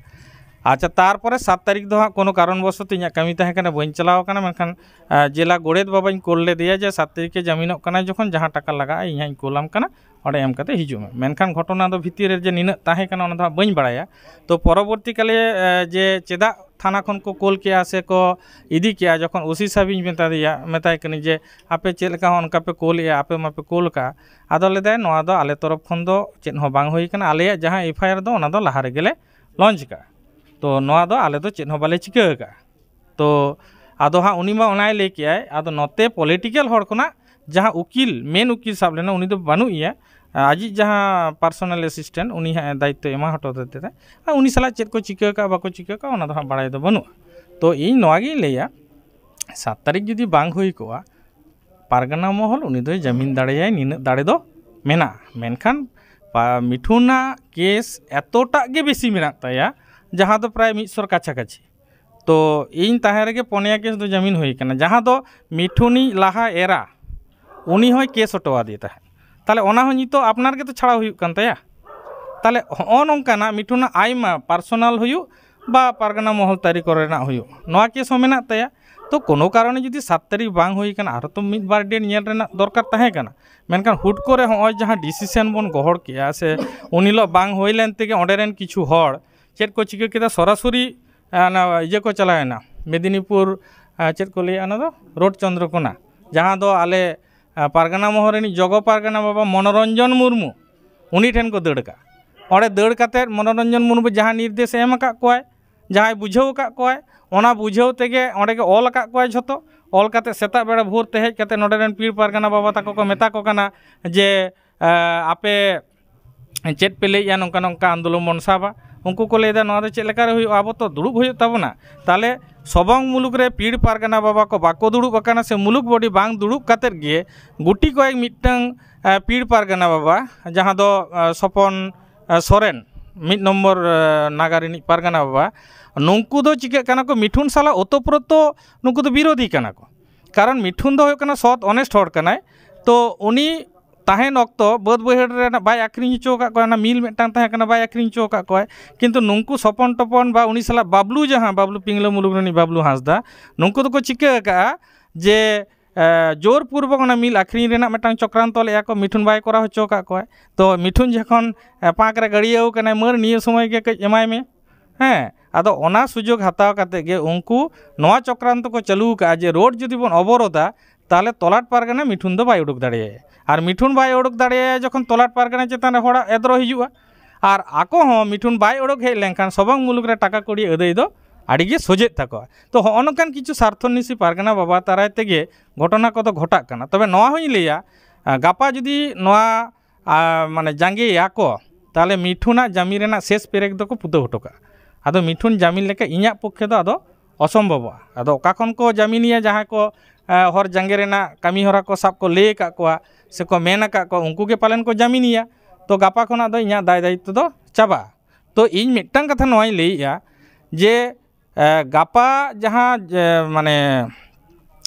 ᱟᱪᱪᱷᱟ, ᱛᱟᱨᱯᱚᱨᱮ ᱥᱟᱛ ᱛᱟᱹᱨᱤᱠᱷ ᱫᱚ ᱦᱟᱸᱜ ᱠᱳᱱᱳ ᱠᱟᱨᱚᱱ ᱵᱚᱥᱚᱛ ᱤᱧᱟᱹᱜ ᱠᱟᱹᱢᱤ ᱛᱟᱦᱮᱸ ᱠᱟᱱᱟ, ᱵᱟᱹᱧ ᱪᱟᱞᱟᱣ ᱟᱠᱟᱱᱟ᱾ ᱢᱮᱱᱠᱷᱟᱱ, ᱟ, ᱡᱮᱞᱟ ᱜᱚᱰᱮᱛ ᱵᱟᱵᱟᱧ ᱠᱳᱞ ᱞᱮᱫᱮᱭᱟ ᱡᱮ ᱥᱟᱛ ᱛᱟᱹᱨᱤᱠᱷ ᱮ ᱡᱟᱢᱤᱱᱚᱜ ᱠᱟᱱᱟ, ᱡᱚᱠᱷᱚᱱ ᱡᱟᱦᱟᱸ ᱴᱟᱠᱟ ᱞᱟᱜᱟᱜᱼᱟ ᱤᱧ ᱦᱟᱸᱜ ᱤᱧ ᱠᱳᱞᱟᱢ ᱠᱟᱱᱟ, ᱚᱸᱰᱮ ᱮᱢ ᱠᱟᱛᱮ ᱦᱤᱡᱩᱜ ᱢᱮ᱾ ᱢᱮᱱᱠᱷᱟᱱ ᱜᱷᱚᱴᱚᱱᱟ ᱫᱚ ᱵᱷᱤᱛᱤᱨ ᱨᱮ ᱡᱮ ᱱᱤᱱᱟᱹᱜ ᱛᱟᱦᱮᱸ ᱠᱟᱱᱟ, ᱚᱱᱟ ᱫᱚ ᱦᱟᱸᱜ ᱵᱟᱹᱧ ᱵᱟᱲᱟᱭᱟ᱾ ᱛᱚ ᱯᱚᱨᱚᱵᱚᱨᱛᱤ ᱠᱟᱞᱮ, ᱮ, ᱡᱮ ᱪᱮᱫᱟᱜ ᱛᱷᱟᱱᱟ ᱠᱷᱚᱱ ᱠᱚ ᱠᱳᱞ ᱠᱮᱜᱼᱟ ᱥᱮ ᱠᱚ ᱤᱫᱤ ᱠᱮᱜᱼᱟ, ᱡᱚᱠᱷᱚᱱ ᱳ ᱥᱤ ᱥᱟᱦᱮᱵ ᱤᱧ ᱢᱮᱛᱟ ᱫᱮᱭᱟ, ᱢᱮᱛᱟᱭ ᱠᱟᱹᱱᱟᱹᱧ ᱡᱮ ᱟᱯᱮ ᱪᱮᱫ ᱞᱮᱠᱟ ᱦᱚᱸ ᱚᱱᱠᱟ ᱯᱮ ᱠᱳᱞ ᱮᱜᱼᱟ, ᱟᱯᱮ ᱢᱟᱯᱮ ᱠᱳᱞ ᱠᱟᱜᱼᱟ᱾ ᱟᱫᱚ ᱞᱟᱹᱭᱫᱟᱭ ᱱᱚᱣᱟ ᱫᱚ ᱟᱞᱮ ᱛᱚᱨᱚᱯ ᱠᱷᱚᱱ ᱫᱚ ᱪᱮᱫ ᱦᱚᱸ ᱵᱟᱝ ᱦᱩᱭ ᱠᱟᱱᱟ, ᱟᱞᱮᱭᱟᱜ ᱡᱟᱦᱟᱸ ᱮᱯᱷ ᱟᱭ ᱟᱨ ᱫᱚ ᱚᱱᱟ ᱫᱚ ᱞᱟᱦᱟ ᱨᱮᱜᱮ ᱞᱮ ᱞᱚᱧᱪ ᱠᱟᱜᱼᱟ᱾ ᱛᱚ ᱱᱚᱣᱟ ᱫᱚ ᱟᱞᱮ ᱫᱚ ᱪᱮᱫ ᱦᱚᱸ ᱵᱟᱞᱮ ᱪᱤᱠᱟᱹ ᱟᱠᱟᱜᱼᱟ᱾ ᱛᱚ ᱟᱫᱚ ᱦᱟᱸᱜ ᱩᱱᱤ ᱢᱟ ᱚᱱᱟᱭ ᱞᱟᱹᱭ ᱠᱮᱜᱼᱟᱭ, ᱟᱫᱚ ᱱᱚᱛᱮ ᱯᱚᱞᱤᱴᱤᱠᱮᱞ ᱦᱚᱲ ᱠᱷᱚᱱᱟᱜ ᱡᱟᱦᱟᱸ ᱩᱠᱤᱞ, ᱢᱮᱱ ᱩᱠᱤᱞ ᱥᱟᱵ ᱞᱮᱱᱟ, ᱩᱱᱤ ᱫᱚ ᱵᱟᱹᱱᱩᱜ ᱮᱭᱟ᱾ ᱟᱡᱤᱡ ᱡᱟᱦᱟᱸ ᱯᱟᱨᱥᱚᱱᱟᱞ ᱮᱥᱤᱥᱴᱮᱱᱴ, ᱩᱱᱤ ᱦᱟᱸᱜ ᱫᱟᱭᱤᱛᱛᱚ ᱮᱢᱟ ᱦᱚᱴᱚ ᱟᱫᱮ ᱛᱟᱦᱮᱸᱫ᱾ ᱟᱨ ᱩᱱᱤ ᱥᱟᱞᱟᱜ ᱪᱮᱫ ᱠᱚ ᱪᱤᱠᱟᱹ ᱟᱠᱟᱫᱼᱟ, ᱵᱟᱠᱚ ᱪᱤᱠᱟᱹ ᱟᱠᱟᱫᱼᱟ, ᱚᱱᱟ ᱫᱚ ᱦᱟᱸᱜ ᱵᱟᱲᱟᱭ ᱫᱚ ᱵᱟᱹᱱᱩᱜᱼᱟ᱾ ᱛᱚ ᱤᱧ ᱱᱚᱣᱟ ᱜᱤᱧ ᱞᱟᱹᱭᱟ, ᱥᱟᱛ ᱛᱟᱹᱨᱤᱠᱷ ᱡᱩᱫᱤ ᱵᱟᱝ ᱦᱩᱭ ᱠᱚᱜᱼᱟ, ᱯᱟᱨᱜᱟᱱᱟ ᱢᱚᱦᱚᱞ ᱩᱱᱤ ᱫᱚᱭ ᱡᱟᱹᱢᱤᱱ ᱫᱟᱲᱮᱭᱟᱭ, ᱱᱤᱱᱟᱹᱜ ᱫᱟᱲᱮ ᱫᱚ ᱢᱮᱱᱟᱜᱼᱟ᱾ ᱢᱮᱱᱠᱷᱟᱱ ᱯᱟ-, ᱢᱤᱴᱷᱩᱱᱟᱜ ᱠᱮᱥ ᱮᱛᱚᱴᱟᱜ ᱜᱮ ᱵᱮᱥᱤ ᱢᱮᱱᱟᱜ ᱛᱟᱭᱟ, ᱡᱟᱦᱟᱸ ᱫᱚ ᱯᱨᱟᱭ ᱢᱤᱫ ᱥᱚ ᱠᱟᱪᱷᱟ ᱠᱟᱪᱷᱤ᱾ ᱛᱚ ᱤᱧ ᱛᱟᱦᱮᱸ ᱨᱮᱜᱮ ᱯᱚᱱᱭᱟ ᱠᱮᱥ ᱫᱚ ᱡᱟᱹᱢᱤᱱ ᱦᱩᱭ ᱠᱟᱱᱟ, ᱡᱟᱦᱟᱸ ᱫᱚ ᱢᱤᱴᱷᱩᱱᱤᱡ ᱞᱟᱦᱟ ᱮᱨᱟ, ᱩᱱᱤ ᱦᱚᱸᱭ ᱠᱮᱥ ᱦᱚᱴᱚ ᱟᱫᱮ ᱛᱟᱦᱮᱸᱫ᱾ ᱛᱟᱦᱚᱞᱮ ᱚᱱᱟ ᱦᱚᱸ ᱱᱤᱛᱚᱜ ᱟᱯᱱᱟᱨ ᱜᱮᱛᱚ ᱪᱷᱟᱲᱟᱣ ᱦᱩᱭᱩᱜ ᱠᱟᱱ ᱛᱟᱭᱟ᱾ ᱛᱟᱦᱚᱞᱮ ᱦᱚᱸᱜᱼᱚ ᱱᱚᱝᱠᱟᱱᱟᱜ ᱢᱤᱴᱷᱩᱱᱟᱜ ᱟᱭᱢᱟ ᱯᱟᱨᱥᱚᱱᱟᱞ ᱦᱩᱭᱩᱜ ᱵᱟ ᱯᱟᱨᱜᱟᱱᱟ ᱢᱚᱦᱚᱞ ᱛᱟᱹᱨᱤ ᱠᱚᱨᱮᱱᱟᱜ ᱦᱩᱭᱩᱜ, ᱱᱚᱣᱟ ᱠᱮᱥ ᱦᱚᱸ ᱢᱮᱱᱟᱜ ᱛᱟᱭᱟ᱾ ᱛᱚ ᱠᱳᱱᱳ ᱠᱟᱨᱚᱱᱮ ᱡᱩᱫᱤ ᱥᱟᱛ ᱛᱟᱹᱨᱤᱠᱷ ᱵᱟᱝ ᱦᱩᱭ ᱠᱟᱱᱟ, ᱟᱨᱦᱚᱸ ᱛᱚ ᱢᱤᱫ ᱵᱟᱨ ᱰᱮᱴ ᱧᱮᱞ ᱨᱮᱱᱟᱜ ᱫᱚᱨᱠᱟᱨ ᱛᱟᱦᱮᱸ ᱠᱟᱱᱟ᱾ ᱢᱮᱱᱠᱷᱟᱱ ᱦᱩᱴ ᱠᱚᱨᱮ ᱦᱚᱸᱜᱼᱚᱭ ᱡᱟᱦᱟᱸ ᱰᱤᱥᱤᱥᱮᱱ ᱵᱚᱱ ᱜᱚᱦᱚᱲ ᱠᱮᱜᱼᱟ, ᱥᱮ ᱩᱱ ᱦᱤᱞᱳᱜ ᱵᱟᱝ ᱦᱩᱭ ᱞᱮᱱ ᱛᱮᱜᱮ ᱚᱸᱰᱮ ᱨᱮᱱ ᱠᱤᱪᱷᱩ ᱦᱚᱲ ᱪᱮᱫ ᱠᱚ ᱪᱤᱠᱟᱹ ᱠᱮᱫᱟ, ᱥᱚᱨᱟᱥᱚᱨᱤ ᱚᱱᱟ ᱤᱭᱟᱹ ᱠᱚ ᱪᱟᱞᱟᱣᱮᱱᱟ ᱢᱮᱫᱤᱱᱤᱯᱩᱨ, ᱪᱮᱫ ᱠᱚ ᱞᱟᱹᱭᱟ ᱚᱱᱟ ᱫᱚ, ᱨᱳᱰ ᱪᱚᱱᱫᱨᱚᱠᱳᱱᱟ, ᱡᱟᱦᱟᱸ ᱫᱚ ᱟᱞᱮ ᱯᱟᱨᱜᱟᱱᱟ ᱢᱚᱦᱚᱞ ᱨᱤᱱᱤᱡ ᱡᱚᱜᱚ ᱯᱟᱨᱜᱟᱱᱟ ᱵᱟᱵᱟ ᱢᱚᱱᱳᱨᱚᱧᱡᱚᱱ ᱢᱩᱨᱢᱩ, ᱩᱱᱤ ᱴᱷᱮᱱ ᱠᱚ ᱫᱟᱹᱲ ᱠᱟᱜᱼᱟ᱾ ᱚᱸᱰᱮ ᱫᱟᱹᱲ ᱠᱟᱛᱮᱫ ᱢᱚᱱᱳᱨᱚᱧᱡᱚᱱ ᱢᱩᱨᱢᱩ ᱡᱟᱦᱟᱸ ᱱᱤᱨᱫᱮᱥ ᱮ ᱮᱢ ᱟᱠᱟᱫ ᱠᱚᱣᱟᱭ, ᱡᱟᱦᱟᱸᱭ ᱵᱩᱡᱷᱟᱹᱣ ᱟᱠᱟᱫ ᱠᱚᱣᱟᱭ, ᱚᱱᱟ ᱵᱩᱡᱷᱟᱹᱣ ᱛᱮᱜᱮ ᱚᱸᱰᱮ ᱜᱮ ᱚᱞ ᱟᱠᱟᱫ ᱠᱚᱣᱟᱭ ᱡᱷᱚᱛᱚ᱾ ᱚᱞ ᱠᱟᱛᱮᱫ ᱥᱮᱛᱟᱜ ᱵᱮᱲᱟ ᱵᱷᱳᱨ ᱛᱮ ᱦᱮᱡ ᱠᱟᱛᱮᱫ ᱱᱚᱰᱮ ᱨᱮᱱ ᱯᱤᱲ ᱯᱟᱨᱜᱟᱱᱟ ᱵᱟᱵᱟ ᱛᱟᱠᱚ ᱠᱚ ᱢᱮᱛᱟ ᱠᱚ ᱠᱟᱱᱟ ᱡᱮ, ᱟᱯᱮ ᱪᱮᱫ ᱯᱮ ᱞᱟᱹᱭᱮᱫᱼᱟ, ᱱᱚᱝᱠᱟ ᱱᱚᱝᱠᱟ ᱟᱱᱫᱳᱞᱚᱱ ᱵᱚᱱ ᱥᱟᱵᱟ᱾ ᱩᱱᱠᱩ ᱠᱚ ᱞᱟᱹᱭᱫᱟ, "ᱱᱚᱣᱟ ᱫᱚ ᱪᱮᱫ ᱞᱮᱠᱟ ᱨᱮ ᱦᱩᱭᱩᱜᱼᱟ? ᱟᱵᱚ ᱛᱚ ᱫᱩᱲᱩᱵ ᱦᱩᱭᱩᱜ ᱛᱟᱵᱚᱱᱟ᱾" ᱛᱟᱦᱚᱞᱮ ᱥᱚᱵᱚᱝ ᱢᱩᱞᱩᱠ ᱨᱮ ᱯᱤᱲ ᱯᱟᱨᱜᱟᱱᱟ ᱵᱟᱵᱟ ᱠᱚ ᱵᱟᱠᱚ ᱫᱩᱲᱩᱵ ᱟᱠᱟᱱᱟ, ᱥᱮ ᱢᱩᱞᱩᱠ ᱵᱚᱰᱤ ᱵᱟᱝ ᱫᱩᱲᱩᱵ ᱠᱟᱛᱮᱫ ᱜᱮ ᱜᱩᱴᱤ ᱠᱚᱭᱮᱠ ᱢᱤᱫᱴᱟᱝ ᱯᱤᱲ ᱯᱟᱨᱜᱟᱱᱟ ᱵᱟᱵᱟ, ᱡᱟᱦᱟᱸ ᱫᱚ ᱥᱚᱯᱚᱱ ᱥᱚᱨᱮᱱ, ᱢᱤᱫ ᱱᱚᱢᱵᱚᱨ ᱱᱟᱜᱟᱨ ᱨᱤᱱᱤᱡ ᱯᱟᱨᱜᱟᱱᱟ ᱵᱟᱵᱟ, ᱱᱩᱝᱠᱩ ᱫᱚ ᱪᱤᱠᱟᱹᱜ ᱠᱟᱱᱟ ᱠᱚ, ᱢᱤᱴᱷᱩᱱ ᱥᱟᱞᱟᱜ ᱳᱛᱚᱯᱨᱳᱛᱚ ᱱᱩᱠᱩ ᱫᱚ ᱵᱤᱨᱳᱫᱷᱤ ᱠᱟᱱᱟ ᱠᱚ᱾ ᱠᱟᱨᱚᱱ ᱢᱤᱴᱷᱩᱱ ᱫᱚ ᱦᱩᱭᱩᱜ ᱠᱟᱱᱟ ᱥᱚᱛ ᱚᱱᱮᱥᱴ ᱦᱚᱲ ᱠᱟᱱᱟᱭ᱾ ᱛᱚ ᱩᱱᱤ ᱛᱟᱦᱮᱱ ᱚᱠᱛᱚ ᱵᱟᱹᱫᱽ ᱵᱟᱹᱭᱦᱟᱹᱲ ᱨᱮᱱᱟᱜ ᱵᱟᱭ ᱟᱹᱠᱷᱨᱤᱧ ᱦᱚᱪᱚ ᱟᱠᱟᱫ ᱠᱚᱣᱟ, ᱚᱱᱟ ᱢᱤᱞ ᱢᱤᱫᱴᱟᱝ ᱛᱟᱦᱮᱸ ᱠᱟᱱᱟ, ᱵᱟᱭ ᱟᱹᱠᱷᱨᱤᱧ ᱦᱚᱪᱚ ᱟᱠᱟᱫ ᱠᱚᱣᱟᱭ᱾ ᱠᱤᱱᱛᱩ ᱱᱩᱝᱠᱩ ᱥᱚᱯᱚᱱ ᱴᱚᱯᱚᱱ ᱵᱟ ᱩᱱᱤ ᱥᱟᱞᱟᱜ ᱵᱟᱵᱞᱩ, ᱡᱟᱦᱟᱸ ᱵᱟᱵᱞᱩ ᱯᱤᱝᱞᱟᱹ ᱢᱩᱞᱩᱠ ᱨᱤᱱᱤᱡ ᱵᱟᱵᱞᱩ ᱦᱟᱸᱥᱫᱟ, ᱱᱩᱝᱠᱩ ᱫᱚᱠᱚ ᱪᱤᱠᱟᱹ ᱟᱠᱟᱫᱼᱟ ᱡᱮ ᱡᱳᱨᱯᱩᱨᱵᱚᱠ ᱚᱱᱟ ᱢᱤᱞ ᱟᱹᱠᱷᱨᱤᱧ ᱨᱮᱱᱟᱜ ᱢᱤᱫᱴᱟᱝ ᱪᱚᱠᱨᱟᱱᱛᱚ ᱞᱮᱫᱼᱟ ᱠᱚ, ᱢᱤᱴᱷᱩᱱ ᱵᱟᱭ ᱠᱚᱨᱟᱣ ᱦᱚᱪᱚ ᱟᱠᱟᱫ ᱠᱚᱣᱟᱭ᱾ ᱛᱚ ᱢᱤᱴᱷᱩᱱ ᱡᱚᱠᱷᱚᱱ ᱯᱟᱸᱠ ᱨᱮ ᱜᱟᱹᱲᱤᱭᱟᱹᱣ ᱠᱟᱱᱟᱭ, "ᱢᱟᱹᱨ, ᱱᱤᱭᱟᱹ ᱥᱚᱢᱚᱭ ᱜᱮ ᱠᱟᱹᱡ ᱮᱢᱟᱭ ᱢᱮ", ᱦᱮᱸ, ᱟᱫᱚ ᱚᱱᱟ ᱥᱩᱡᱳᱜᱽ ᱦᱟᱛᱟᱣ ᱠᱟᱛᱮ ᱜᱮ ᱩᱱᱠᱩ ᱱᱚᱣᱟ ᱪᱚᱠᱨᱟᱱᱛᱚ ᱠᱚ ᱪᱟᱹᱞᱩ ᱟᱠᱟᱫᱼᱟ ᱡᱮ ᱨᱳᱰ ᱡᱩᱫᱤ ᱵᱚᱱ ᱚᱵᱚᱨᱳᱫᱟ, ᱛᱟᱦᱚᱞᱮ ᱛᱚᱞᱟᱴ ᱯᱟᱨᱜᱟᱱᱟ ᱢᱤᱴᱷᱩᱱ ᱫᱚ ᱵᱟᱭ ᱩᱰᱩᱠ ᱫᱟᱲᱮᱭᱟᱭᱟ᱾ ᱟᱨ ᱢᱤᱴᱷᱩᱱ ᱵᱟᱭ ᱩᱰᱩᱠ ᱫᱟᱲᱮᱭᱟᱭᱟ ᱡᱚᱠᱷᱚᱱ, ᱛᱚᱞᱟᱴ ᱯᱟᱨᱜᱟᱱᱟ ᱪᱮᱛᱟᱱ ᱨᱮ ᱦᱚᱲᱟᱜ ᱮᱫᱽᱨᱚ ᱦᱤᱡᱩᱜᱼᱟ᱾ ᱟᱨ ᱟᱠᱚ ᱦᱚᱸ ᱢᱤᱴᱷᱩᱱ ᱵᱟᱭ ᱩᱰᱩᱠ ᱦᱮᱡ ᱞᱮᱱᱠᱷᱟᱱ ᱥᱚᱵᱚᱝ ᱢᱩᱞᱩᱠ ᱨᱮ ᱴᱟᱠᱟ ᱠᱩᱲᱤ ᱟᱹᱫᱟᱹᱭ ᱫᱚ ᱟᱹᱰᱤ ᱜᱮ ᱥᱚᱡᱷᱮᱜ ᱛᱟᱠᱚᱣᱟ᱾ ᱛᱚ ᱦᱚᱸᱜᱼᱚ ᱱᱚᱝᱠᱟᱱ ᱠᱤᱪᱷᱩ ᱥᱟᱨᱛᱷᱚᱱᱤᱥᱤ ᱯᱟᱨᱜᱟᱱᱟ ᱵᱟᱵᱟ ᱫᱟᱨᱟᱭ ᱛᱮᱜᱮ ᱜᱷᱚᱴᱚᱱᱟ ᱠᱚᱫᱚ ᱜᱷᱚᱴᱟᱜ ᱠᱟᱱᱟ᱾ ᱛᱚᱵᱮ ᱱᱚᱣᱟ ᱦᱚᱸᱧ ᱞᱟᱹᱭᱟ, ᱜᱟᱯᱟ ᱡᱩᱫᱤ ᱱᱚᱣᱟ ᱟᱨ ᱢᱟᱱᱮ ᱡᱟᱸᱜᱮᱭᱟ ᱠᱚ, ᱛᱟᱦᱚᱞᱮ ᱢᱤᱴᱷᱩᱱᱟᱜ ᱡᱟᱢᱤᱱ ᱨᱮᱱᱟᱜ ᱥᱮᱥ ᱯᱮᱨᱮᱠ ᱫᱚᱠᱚ ᱯᱩᱛᱟᱹᱣ ᱦᱚᱴᱚ ᱠᱟᱜᱼᱟ᱾ ᱟᱫᱚ ᱢᱤᱴᱷᱩᱱ ᱡᱟᱢᱤᱱ ᱞᱮᱠᱟ ᱤᱧᱟᱹᱜ ᱯᱚᱠᱠᱷᱮ ᱫᱚ ᱟᱫᱚ ᱚᱥᱚᱢᱵᱷᱚᱵᱚᱜᱼᱟ᱾ ᱟᱫᱚ ᱚᱠᱟ ᱠᱷᱚᱱ ᱠᱚ ᱡᱟᱢᱤᱱᱤᱭᱟ ᱡᱟᱦᱟᱸᱭ ᱠᱚ, ᱮ, ᱦᱚᱨ ᱡᱟᱸᱜᱮ ᱨᱮᱱᱟᱜ ᱠᱟᱹᱢᱤ ᱦᱚᱨᱟ ᱠᱚ ᱥᱟᱵ ᱠᱚ ᱞᱟᱹᱭ ᱟᱠᱟᱫ ᱠᱚᱣᱟ ᱥᱮ ᱠᱚ ᱢᱮᱱ ᱟᱠᱟᱫ ᱠᱚᱣᱟ, ᱩᱱᱠᱩ ᱜᱮ ᱯᱟᱞᱮᱱ ᱠᱚ ᱡᱟᱢᱤᱱᱤᱭᱟ᱾ ᱛᱚ ᱜᱟᱯᱟ ᱠᱷᱚᱱᱟᱜ ᱫᱚ ᱤᱧᱟᱹᱜ ᱫᱟᱭ ᱫᱟᱭᱤᱛᱛᱚ ᱫᱚ ᱪᱟᱵᱟᱜᱼᱟ᱾ ᱛᱚ ᱤᱧ ᱢᱤᱫᱴᱟᱝ ᱠᱟᱛᱷᱟ ᱱᱚᱣᱟᱧ ᱞᱟᱹᱭᱮᱫᱼᱟ ᱡᱮ, ᱮ, ᱜᱟᱯᱟ ᱡᱟᱦᱟᱸ, ᱡᱮ, ᱢᱟᱱᱮ,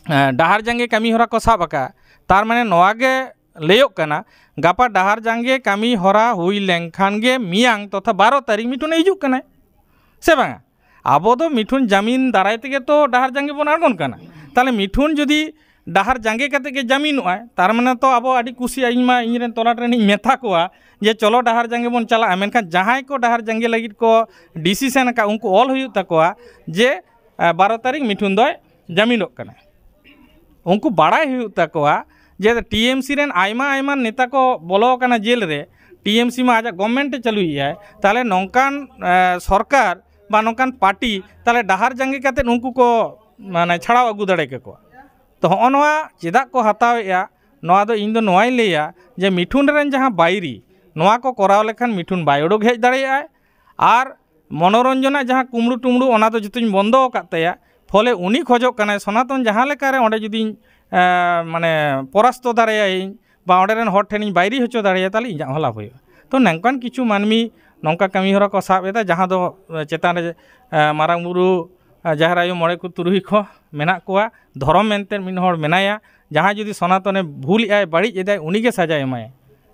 ᱮ, ᱰᱟᱦᱟᱨ ᱡᱟᱸᱜᱮ ᱠᱟᱹᱢᱤ ᱦᱚᱨᱟ ᱠᱚ ᱥᱟᱵ ᱟᱠᱟᱫ, ᱛᱟᱨ ᱢᱟᱱᱮ ᱱᱚᱣᱟ ᱜᱮ ᱞᱟᱹᱭᱚᱜ ᱠᱟᱱᱟ, ᱜᱟᱯᱟ ᱰᱟᱦᱟᱨ ᱡᱟᱸᱜᱮ ᱠᱟᱹᱢᱤ ᱦᱚᱨᱟ ᱦᱩᱭ ᱞᱮᱱᱠᱷᱟᱱ ᱜᱮ ᱢᱮᱭᱟᱝ ᱛᱚᱛᱷᱟ ᱵᱟᱨᱚ ᱛᱟᱹᱨᱤᱠᱷ ᱢᱤᱴᱷᱩᱱᱮ ᱦᱤᱡᱩᱜ ᱠᱟᱱᱟᱭ, ᱥᱮ ᱵᱟᱝᱟ? ᱟᱵᱚ ᱫᱚ ᱢᱤᱴᱷᱩᱱ ᱡᱟᱢᱤᱱ ᱫᱟᱨᱟᱭ ᱛᱮᱜᱮ ᱛᱚ ᱰᱟᱦᱟᱨ ᱡᱟᱸᱜᱮ ᱵᱚᱱ ᱟᱬᱜᱚᱱ ᱠᱟᱱᱟ᱾ ᱛᱟᱦᱚᱞᱮ ᱢᱤᱴᱷᱩᱱ ᱡᱩᱫᱤ ᱰᱟᱦᱟᱨ ᱡᱟᱸᱜᱮ ᱠᱟᱛᱮ ᱜᱮ ᱡᱟᱢᱤᱱᱚᱜᱼᱟᱭ, ᱛᱟᱨ ᱢᱟᱱᱮ ᱛᱚ ᱟᱵᱚ ᱟᱹᱰᱤ ᱠᱩᱥᱤ, ᱤᱧ ᱢᱟ ᱤᱧ ᱨᱮᱱ ᱛᱚᱞᱟᱴ ᱨᱮᱱᱤᱧ ᱢᱮᱛᱟ ᱠᱚᱣᱟ ᱡᱮ ᱪᱚᱞᱚ ᱰᱟᱦᱟᱨ ᱡᱟᱸᱜᱮ ᱵᱚᱱ ᱪᱟᱞᱟᱜᱼᱟ᱾ ᱢᱮᱱᱠᱷᱟᱱ ᱡᱟᱦᱟᱸᱭ ᱠᱚ ᱰᱟᱦᱟᱨ ᱡᱟᱸᱜᱮ ᱞᱟᱹᱜᱤᱫ ᱠᱚ ᱰᱤᱥᱤᱥᱮᱱ ᱟᱠᱟᱫ, ᱩᱱᱠᱩ ᱚᱞ ᱦᱩᱭᱩᱜ ᱛᱟᱠᱚᱣᱟ ᱡᱮ, ᱮ, ᱵᱟᱨᱚ ᱛᱟᱹᱨᱤᱠᱷ ᱢᱤᱴᱷᱩᱱ ᱫᱚᱭ ᱡᱟᱢᱤᱱᱚᱜ ᱠᱟᱱᱟ᱾ ᱩᱱᱠᱩ ᱵᱟᱲᱟᱭ ᱦᱩᱭᱩᱜ ᱛᱟᱠᱚᱣᱟ ᱡᱮ ᱴᱤ ᱮᱢ ᱥᱤ ᱨᱮᱱ ᱟᱭᱢᱟ ᱟᱭᱢᱟ ᱱᱮᱛᱟ ᱠᱚ ᱵᱚᱞᱚ ᱟᱠᱟᱱᱟ ᱡᱮᱞ ᱨᱮ, ᱴᱤ ᱮᱢ ᱥᱤ ᱢᱟ ᱟᱡᱟᱜ ᱜᱚᱵᱷᱢᱮᱱᱴ ᱮ ᱪᱟᱹᱞᱩᱭᱮᱫᱼᱟᱭ, ᱛᱟᱦᱚᱞᱮ ᱱᱚᱝᱠᱟᱱ, ᱮ, ᱥᱚᱨᱠᱟᱨ ᱵᱟ ᱱᱚᱝᱠᱟᱱ ᱯᱟᱨᱴᱤ ᱛᱟᱦᱚᱞᱮ ᱰᱟᱦᱟᱨ ᱡᱟᱸᱜᱮ ᱠᱟᱛᱮᱫ ᱩᱱᱠᱩ ᱠᱚ ᱢᱟᱱᱮ ᱪᱷᱟᱲᱟᱣ ᱟᱹᱜᱩ ᱫᱟᱲᱮ ᱠᱮᱠᱚᱣᱟ᱾ ᱛᱚ ᱦᱚᱸᱜᱼᱚ ᱱᱚᱣᱟ ᱪᱮᱫᱟᱜ ᱠᱚ ᱦᱟᱛᱟᱣᱮᱫᱼᱟ, ᱱᱚᱣᱟ ᱫᱚ ᱤᱧ ᱫᱚ ᱱᱚᱣᱟᱧ ᱞᱟᱹᱭᱟ ᱡᱮ ᱢᱤᱴᱷᱩᱱ ᱨᱮᱱ ᱡᱟᱦᱟᱸ ᱵᱟᱹᱭᱨᱤ, ᱱᱚᱣᱟ ᱠᱚ ᱠᱚᱨᱟᱣ ᱞᱮᱠᱷᱟᱱ ᱢᱤᱴᱷᱩᱱ ᱵᱟᱭ ᱩᱰᱩᱠ ᱦᱮᱡ ᱫᱟᱲᱮᱭᱟᱜᱼᱟᱭ᱾ ᱟᱨ ᱢᱚᱱᱳᱨᱚᱧᱡᱚᱱᱟᱜ ᱡᱟᱦᱟᱸ ᱠᱩᱢᱲᱩ ᱴᱩᱢᱲᱩ, ᱚᱱᱟ ᱫᱚ ᱡᱚᱛᱚᱧ ᱵᱚᱱᱫᱚ ᱟᱠᱟᱫ ᱛᱟᱭᱟ᱾ ᱯᱷᱚᱞᱮ ᱩᱱᱤ ᱠᱷᱚᱡᱚᱜ ᱠᱟᱱᱟᱭ ᱥᱚᱱᱟᱛᱚᱱ ᱡᱟᱦᱟᱸ ᱞᱮᱠᱟᱨᱮ ᱚᱸᱰᱮ ᱡᱩᱫᱤᱧ, ᱮ, ᱢᱟᱱᱮ ᱯᱚᱨᱟᱥᱛᱚ ᱫᱟᱲᱮᱭᱟᱭᱟᱹᱧ ᱵᱟ ᱚᱸᱰᱮ ᱨᱮᱱ ᱦᱚᱲ ᱴᱷᱮᱱᱤᱧ ᱵᱟᱹᱭᱨᱤ ᱦᱚᱪᱚ ᱫᱟᱲᱮᱭᱟᱭᱟ, ᱛᱟᱦᱚᱞᱮ ᱤᱧᱟᱹᱜ ᱦᱚᱸ ᱞᱟᱵᱷ ᱦᱩᱭᱩᱜᱼᱟ᱾ ᱛᱚ ᱱᱚᱝᱠᱟᱱ ᱠᱤᱪᱷᱩ ᱢᱟᱹᱱᱢᱤ ᱱᱚᱝᱠᱟ ᱠᱟᱹᱢᱤ ᱦᱚᱨᱟ ᱠᱚ ᱥᱟᱵ ᱮᱫᱟ, ᱡᱟᱦᱟᱸ ᱫᱚ, ᱮ, ᱪᱮᱛᱟᱱ ᱨᱮ, ᱮ, ᱢᱟᱨᱟᱝ ᱵᱩᱨᱩ, ᱮ, ᱡᱟᱦᱮᱨ ᱟᱭᱳ, ᱢᱚᱬᱮ ᱠᱚ ᱛᱩᱨᱩᱭ ᱠᱚ ᱢᱮᱱᱟᱜ ᱠᱚᱣᱟ, ᱫᱷᱚᱨᱚᱢ ᱢᱮᱱᱛᱮ ᱢᱤᱫ ᱦᱚᱲ ᱢᱮᱱᱟᱭᱟ, ᱡᱟᱦᱟᱸᱭ ᱡᱩᱫᱤ ᱥᱚᱱᱟᱛᱚᱱᱮ ᱵᱷᱩᱞᱮᱜᱼᱟᱭ, ᱵᱟᱹᱲᱤᱡ ᱮᱫᱟᱭ, ᱩᱱᱤᱜᱮ ᱥᱟᱡᱟᱭ ᱮᱢᱟᱭᱟ᱾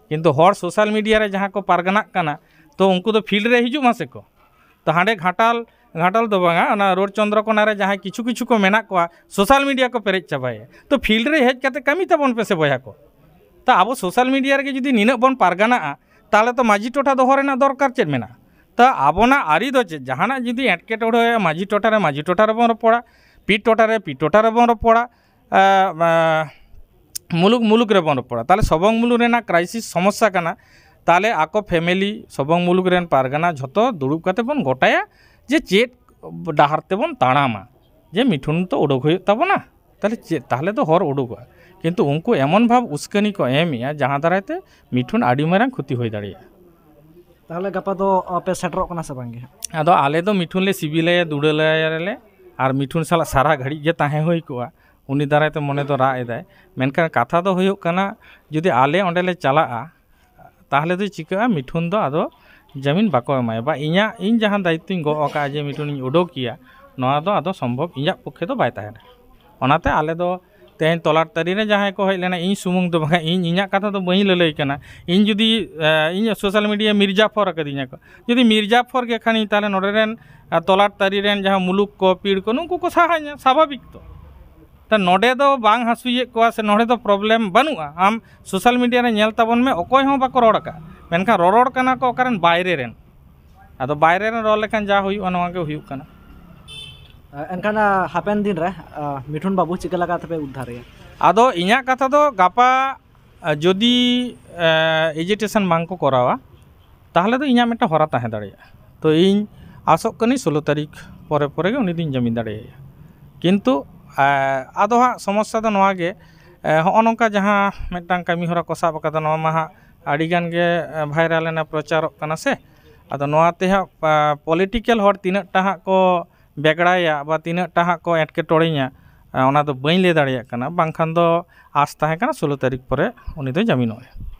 ᱠᱤᱱᱛᱩ ᱦᱚᱲ ᱥᱳᱥᱟᱞ ᱢᱤᱰᱤᱭᱟ ᱨᱮ ᱡᱟᱦᱟᱸ ᱠᱚ ᱯᱟᱨᱜᱟᱱᱟᱜ ᱠᱟᱱᱟ, ᱛᱚ ᱩᱱᱠᱩ ᱫᱚ ᱯᱷᱤᱞᱰ ᱨᱮ ᱦᱤᱡᱩᱜ ᱢᱟᱥᱮ ᱠᱚ᱾ ᱛᱚ ᱦᱟᱸᱰᱮ ᱜᱷᱟᱴᱟᱞ, ᱜᱷᱟᱴᱟᱞ ᱫᱚ ᱵᱟᱝᱟ, ᱚᱱᱟ ᱨᱳᱰ ᱪᱚᱱᱫᱨᱚ ᱠᱚᱱᱟ ᱨᱮ ᱡᱟᱦᱟᱸᱭ ᱠᱤᱪᱷᱩ ᱠᱤᱪᱷᱩ ᱠᱚ ᱢᱮᱱᱟᱜ ᱠᱚᱣᱟ, ᱥᱳᱥᱟᱞ ᱢᱤᱰᱤᱭᱟ ᱠᱚ ᱯᱮᱨᱮᱡ ᱪᱟᱵᱟᱭᱟ᱾ ᱛᱚ ᱯᱷᱤᱞᱰ ᱨᱮ ᱦᱮᱡ ᱠᱟᱛᱮ ᱠᱟᱹᱢᱤ ᱛᱟᱵᱚᱱ ᱯᱮᱥᱮ ᱵᱚᱭᱦᱟ ᱠᱚ᱾ ᱛᱚ ᱟᱵᱚ ᱥᱳᱥᱟᱞ ᱢᱤᱰᱤᱭᱟ ᱨᱮᱜᱮ ᱡᱩᱫᱤ ᱱᱤᱱᱟᱹᱜ ᱵᱚᱱ ᱯᱟᱨᱜᱟᱱᱟᱜᱼᱟ, ᱛᱟᱦᱚᱞᱮ ᱛᱚ ᱢᱟᱹᱡᱷᱤ ᱴᱚᱴᱷᱟ ᱫᱚᱦᱚ ᱨᱮᱱᱟᱜ ᱫᱚᱨᱠᱟᱨ ᱪᱮᱫ ᱢᱮᱱᱟᱜᱼᱟ? ᱛᱚ ᱟᱵᱚᱱᱟᱜ ᱟᱹᱨᱤ ᱫᱚ ᱪᱮᱫ? ᱡᱟᱦᱟᱱᱟᱜ ᱡᱩᱫᱤ ᱮᱴᱠᱮᱴᱚᱬᱮ ᱦᱩᱭᱩᱜᱼᱟ, ᱢᱟᱹᱡᱷᱤ ᱴᱚᱴᱷᱟ ᱨᱮ ᱢᱟᱹᱡᱷᱤ ᱴᱚᱴᱷᱟ ᱨᱮᱵᱚᱱ ᱨᱚᱯᱚᱲᱟ, ᱯᱤ ᱴᱚᱴᱷᱟ ᱨᱮ ᱯᱤ ᱴᱚᱴᱷᱟ ᱨᱮᱵᱚᱱ ᱨᱚᱯᱚᱲᱟ, ᱮ, ᱮ, ᱢᱩᱞᱩᱠ ᱢᱩᱞᱩᱠ ᱨᱮᱵᱚᱱ ᱨᱚᱯᱚᱲᱟ᱾ ᱛᱟᱦᱚᱞᱮ ᱥᱚᱵᱚᱝ ᱢᱩᱞᱩᱠ ᱨᱮᱱᱟᱜ ᱠᱨᱟᱭᱥᱤᱥ ᱥᱚᱢᱚᱥᱥᱟ ᱠᱟᱱᱟ᱾ ᱛᱟᱦᱚᱞᱮ ᱟᱠᱚ ᱯᱷᱮᱢᱮᱞᱤ, ᱥᱚᱵᱚᱝ ᱢᱩᱞᱩᱠ ᱨᱮᱱ ᱯᱟᱨᱜᱟᱱᱟ ᱡᱷᱚᱛᱚ ᱫᱩᱲᱩᱵ ᱠᱟᱛᱮ ᱵᱚᱱ ᱜᱚᱴᱟᱭᱟ ᱡᱮ ᱪᱮᱫ ᱰᱟᱦᱟᱨ ᱛᱮᱵᱚᱱ ᱛᱟᱲᱟᱢᱟ, ᱡᱮ ᱢᱤᱴᱷᱩᱱ ᱛᱚ ᱩᱰᱩᱠ ᱦᱩᱭᱩᱜ ᱛᱟᱵᱚᱱᱟ᱾ ᱛᱟᱦᱚᱞᱮ ᱪᱮᱫ, ᱛᱟᱦᱚᱞᱮ ᱫᱚ ᱦᱚᱨ ᱩᱰᱩᱠᱚᱜᱼᱟ᱾ ᱠᱤᱱᱛᱩ ᱩᱱᱠᱩ ᱮᱢᱚᱱ ᱵᱷᱟᱵᱽ ᱩᱥᱠᱟᱹᱱᱤ ᱠᱚ ᱮᱢᱮᱜᱼᱟ, ᱡᱟᱦᱟᱸ ᱫᱟᱨᱟᱭ ᱛᱮ ᱢᱤᱴᱷᱩᱱ ᱟᱹᱰᱤ ᱢᱟᱨᱟᱝ ᱠᱷᱚᱛᱤ ᱦᱩᱭ ᱫᱟᱲᱮᱭᱟᱜᱼᱟ᱾ ᱛᱟᱦᱚᱞᱮ ᱜᱟᱯᱟ ᱫᱚ, ᱟ, ᱯᱮ ᱥᱮᱴᱮᱨᱚᱜ ᱠᱟᱱᱟ ᱥᱮ ᱵᱟᱝ ᱜᱮ ᱦᱟᱸᱜ? ᱟᱫᱚ ᱟᱞᱮ ᱫᱚ ᱢᱤᱴᱷᱩᱱ ᱞᱮ ᱥᱤᱵᱤᱞᱟᱭᱟ, ᱫᱩᱲᱟᱹᱞᱟᱭᱟᱞᱮ, ᱟᱨ ᱢᱤᱴᱷᱩᱱ ᱥᱟᱞᱟᱜ ᱥᱟᱨᱟ ᱜᱷᱟᱹᱲᱤᱡ ᱜᱮ ᱛᱟᱦᱮᱸ ᱦᱩᱭ ᱠᱚᱜᱼᱟ᱾ ᱩᱱᱤ ᱫᱟᱨᱟᱭ ᱛᱮ ᱢᱚᱱᱮ ᱫᱚ ᱨᱟᱜ ᱮᱫᱟᱭ, ᱢᱮᱱᱠᱷᱟᱱ ᱠᱟᱛᱷᱟ ᱫᱚ ᱦᱩᱭᱩᱜ ᱠᱟᱱᱟ, ᱡᱩᱫᱤ ᱟᱞᱮ ᱚᱸᱰᱮ ᱞᱮ ᱪᱟᱞᱟᱜᱼᱟ, ᱛᱟᱦᱚᱞᱮ ᱫᱚ ᱪᱤᱠᱟᱹᱜᱼᱟ, ᱢᱤᱴᱷᱩᱱ ᱫᱚ ᱟᱫᱚ ᱡᱟᱢᱤᱱ ᱵᱟᱠᱚ ᱮᱢᱟᱭᱟ, ᱵᱟ ᱤᱧᱟᱹᱜ, ᱤᱧ ᱡᱟᱦᱟᱸ ᱫᱟᱭᱤᱛᱛᱚᱧ ᱜᱚᱜ ᱟᱠᱟᱫᱼᱟ ᱡᱮ ᱢᱤᱴᱷᱩᱱᱤᱧ ᱩᱰᱩᱠᱮᱭᱟ, ᱱᱚᱣᱟ ᱫᱚ ᱟᱫᱚ ᱥᱚᱢᱵᱷᱚᱵ ᱤᱧᱟᱹᱜ ᱯᱚᱠᱠᱷᱮ ᱫᱚ ᱵᱟᱭ ᱛᱟᱦᱮᱱᱟ᱾ ᱚᱱᱟᱛᱮ ᱟᱞᱮ ᱫᱚ ᱛᱮᱦᱮᱧ ᱛᱚᱞᱟᱴ ᱛᱟᱹᱨᱤ ᱨᱮ ᱡᱟᱦᱟᱸᱭ ᱠᱚ ᱦᱮᱡ ᱞᱮᱱᱟ, ᱤᱧ ᱥᱩᱢᱩᱝ ᱫᱚ ᱵᱟᱝ, ᱤᱧ ᱤᱧᱟᱹᱜ ᱠᱟᱛᱷᱟ ᱫᱚ ᱵᱟᱹᱧ ᱞᱟᱹᱞᱟᱹᱭ ᱠᱟᱱᱟ᱾ ᱤᱧ ᱡᱩᱫᱤ, ᱮ, ᱤᱧ ᱥᱳᱥᱟᱞ ᱢᱤᱰᱤᱭᱟ ᱢᱤᱨᱡᱟᱯᱷᱚᱨ ᱟᱠᱟᱫᱤᱧᱟ ᱠᱚ, ᱡᱩᱫᱤ ᱢᱤᱨᱡᱟᱯᱷᱚᱨ ᱜᱮ ᱠᱷᱟᱱᱤᱧ, ᱛᱟᱦᱚᱞᱮ ᱱᱚᱰᱮ ᱨᱮᱱ, ᱮ, ᱛᱚᱞᱟᱴ ᱛᱟᱹᱨᱤ ᱨᱮᱱ ᱡᱟᱦᱟᱸ ᱢᱩᱞᱩᱠ ᱠᱚ, ᱯᱤᱲ ᱠᱚ, ᱱᱩᱠᱩ ᱠᱚ ᱥᱟᱦᱟᱧᱟ, ᱥᱟᱵᱷᱟᱵᱤᱠ ᱛᱚ᱾ ᱛᱚ ᱱᱚᱰᱮ ᱫᱚ ᱵᱟᱝ ᱦᱟᱹᱥᱩᱭᱮᱫ ᱠᱚᱣᱟ ᱥᱮ ᱱᱚᱰᱮ ᱫᱚ ᱯᱨᱚᱵᱞᱮᱢ ᱵᱟᱹᱱᱩᱜᱼᱟ᱾ ᱟᱢ ᱥᱳᱥᱟᱞ ᱢᱤᱰᱤᱭᱟ ᱨᱮ ᱧᱮᱞ ᱛᱟᱵᱚᱱ ᱢᱮ, ᱚᱠᱚᱭ ᱦᱚᱸ ᱵᱟᱠᱚ ᱨᱚᱲ ᱟᱠᱟᱫᱼᱟ, ᱢᱮᱱᱠᱷᱟᱱ ᱨᱚᱨᱚᱲ ᱠᱟᱱᱟ ᱠᱚ ᱚᱠᱟᱨᱮᱱ ᱵᱟᱭᱨᱮ ᱨᱮᱱ᱾ ᱟᱫᱚ ᱵᱟᱭᱨᱮ ᱨᱮᱱ ᱨᱚᱲ ᱞᱮᱠᱷᱟᱱ ᱡᱟ ᱦᱩᱭᱩᱜᱼᱟ, ᱱᱚᱣᱟ ᱜᱮ ᱦᱩᱭᱩᱜ ᱠᱟᱱᱟ᱾ ᱮᱱᱠᱷᱟᱱ, ᱟ, ᱦᱟᱯᱮᱱ ᱫᱤᱱ ᱨᱮ, ᱟ, ᱢᱤᱴᱷᱩᱱ ᱵᱟᱹᱵᱩ ᱪᱤᱠᱟᱹ ᱞᱮᱠᱟ ᱛᱮᱯᱮ ᱩᱫᱽᱫᱷᱟᱨᱮᱭᱟ? ᱟᱫᱚ ᱤᱧᱟᱹᱜ ᱠᱟᱛᱷᱟ ᱫᱚ, ᱜᱟᱯᱟ, ᱟ, ᱡᱩᱫᱤ, ᱟ, ᱮᱡᱤᱴᱮᱥᱚᱱ ᱵᱟᱝ ᱠᱚ ᱠᱚᱨᱟᱣᱟ, ᱛᱟᱦᱚᱞᱮ ᱫᱚ ᱤᱧᱟᱹᱜ ᱢᱤᱫᱴᱟᱝ ᱦᱚᱨᱟ ᱛᱟᱦᱮᱸ ᱫᱟᱲᱮᱭᱟᱜᱼᱟ᱾ ᱛᱚ ᱤᱧ ᱟᱥᱚᱜ ᱠᱟᱹᱱᱟᱹᱧ ᱥᱳᱞᱳ ᱛᱟᱹᱨᱤᱠᱷ ᱯᱚᱨᱮ ᱯᱚᱨᱮ ᱜᱮ ᱩᱱᱤ ᱫᱚᱧ ᱡᱟᱢᱤᱱ ᱫᱟᱲᱮᱭᱟᱭᱟ᱾ ᱠᱤᱱᱛᱩ, ᱟ, ᱟᱫᱚ ᱦᱟᱸᱜ ᱥᱚᱢᱚᱥᱥᱟ ᱫᱚ ᱱᱚᱣᱟ ᱜᱮ, ᱟ, ᱦᱚᱸᱜᱼᱚ ᱱᱚᱝᱠᱟ ᱡᱟᱦᱟᱸ ᱢᱤᱫᱴᱟᱝ ᱠᱟᱹᱢᱤ ᱦᱚᱨᱟ ᱠᱚ ᱥᱟᱵ ᱟᱠᱟᱫᱟ, ᱱᱚᱣᱟ ᱢᱟ ᱦᱟᱸᱜ ᱟᱹᱰᱤ ᱜᱟᱱ ᱜᱮ, ᱟ, ᱵᱷᱟᱭᱨᱟᱞ ᱮᱱᱟ, ᱯᱨᱚᱪᱟᱨᱚᱜ ᱠᱟᱱᱟ ᱥᱮ᱾ ᱟᱫᱚ ᱱᱚᱣᱟ ᱛᱮ ᱦᱟᱸᱜ, ᱟ, ᱯᱚᱞᱤᱴᱤᱠᱮᱞ ᱦᱚᱲ ᱛᱤᱱᱟᱹᱜ ᱴᱟ ᱦᱟᱸᱜ ᱠᱚ ᱵᱮᱜᱽᱲᱟᱭᱟ ᱵᱟ ᱛᱤᱱᱟᱹᱜ ᱴᱟ ᱦᱟᱸᱜ ᱠᱚ ᱮᱴᱠᱮᱴᱚᱬᱮᱧᱟ, ᱟ, ᱚᱱᱟ ᱫᱚ ᱵᱟᱹᱧ ᱞᱟᱹᱭ ᱫᱟᱲᱮᱭᱟᱜ ᱠᱟᱱᱟ᱾ ᱵᱟᱝᱠᱷᱟᱱ ᱫᱚ ᱟᱥ ᱛᱟᱦᱮᱸ ᱠᱟᱱᱟ ᱥᱳᱞᱳ ᱛᱟᱹᱨᱤᱠᱷ ᱯᱚᱨᱮ ᱩᱱᱤ ᱫᱚᱭ ᱡᱟᱢᱤᱱᱚᱜᱼᱟ᱾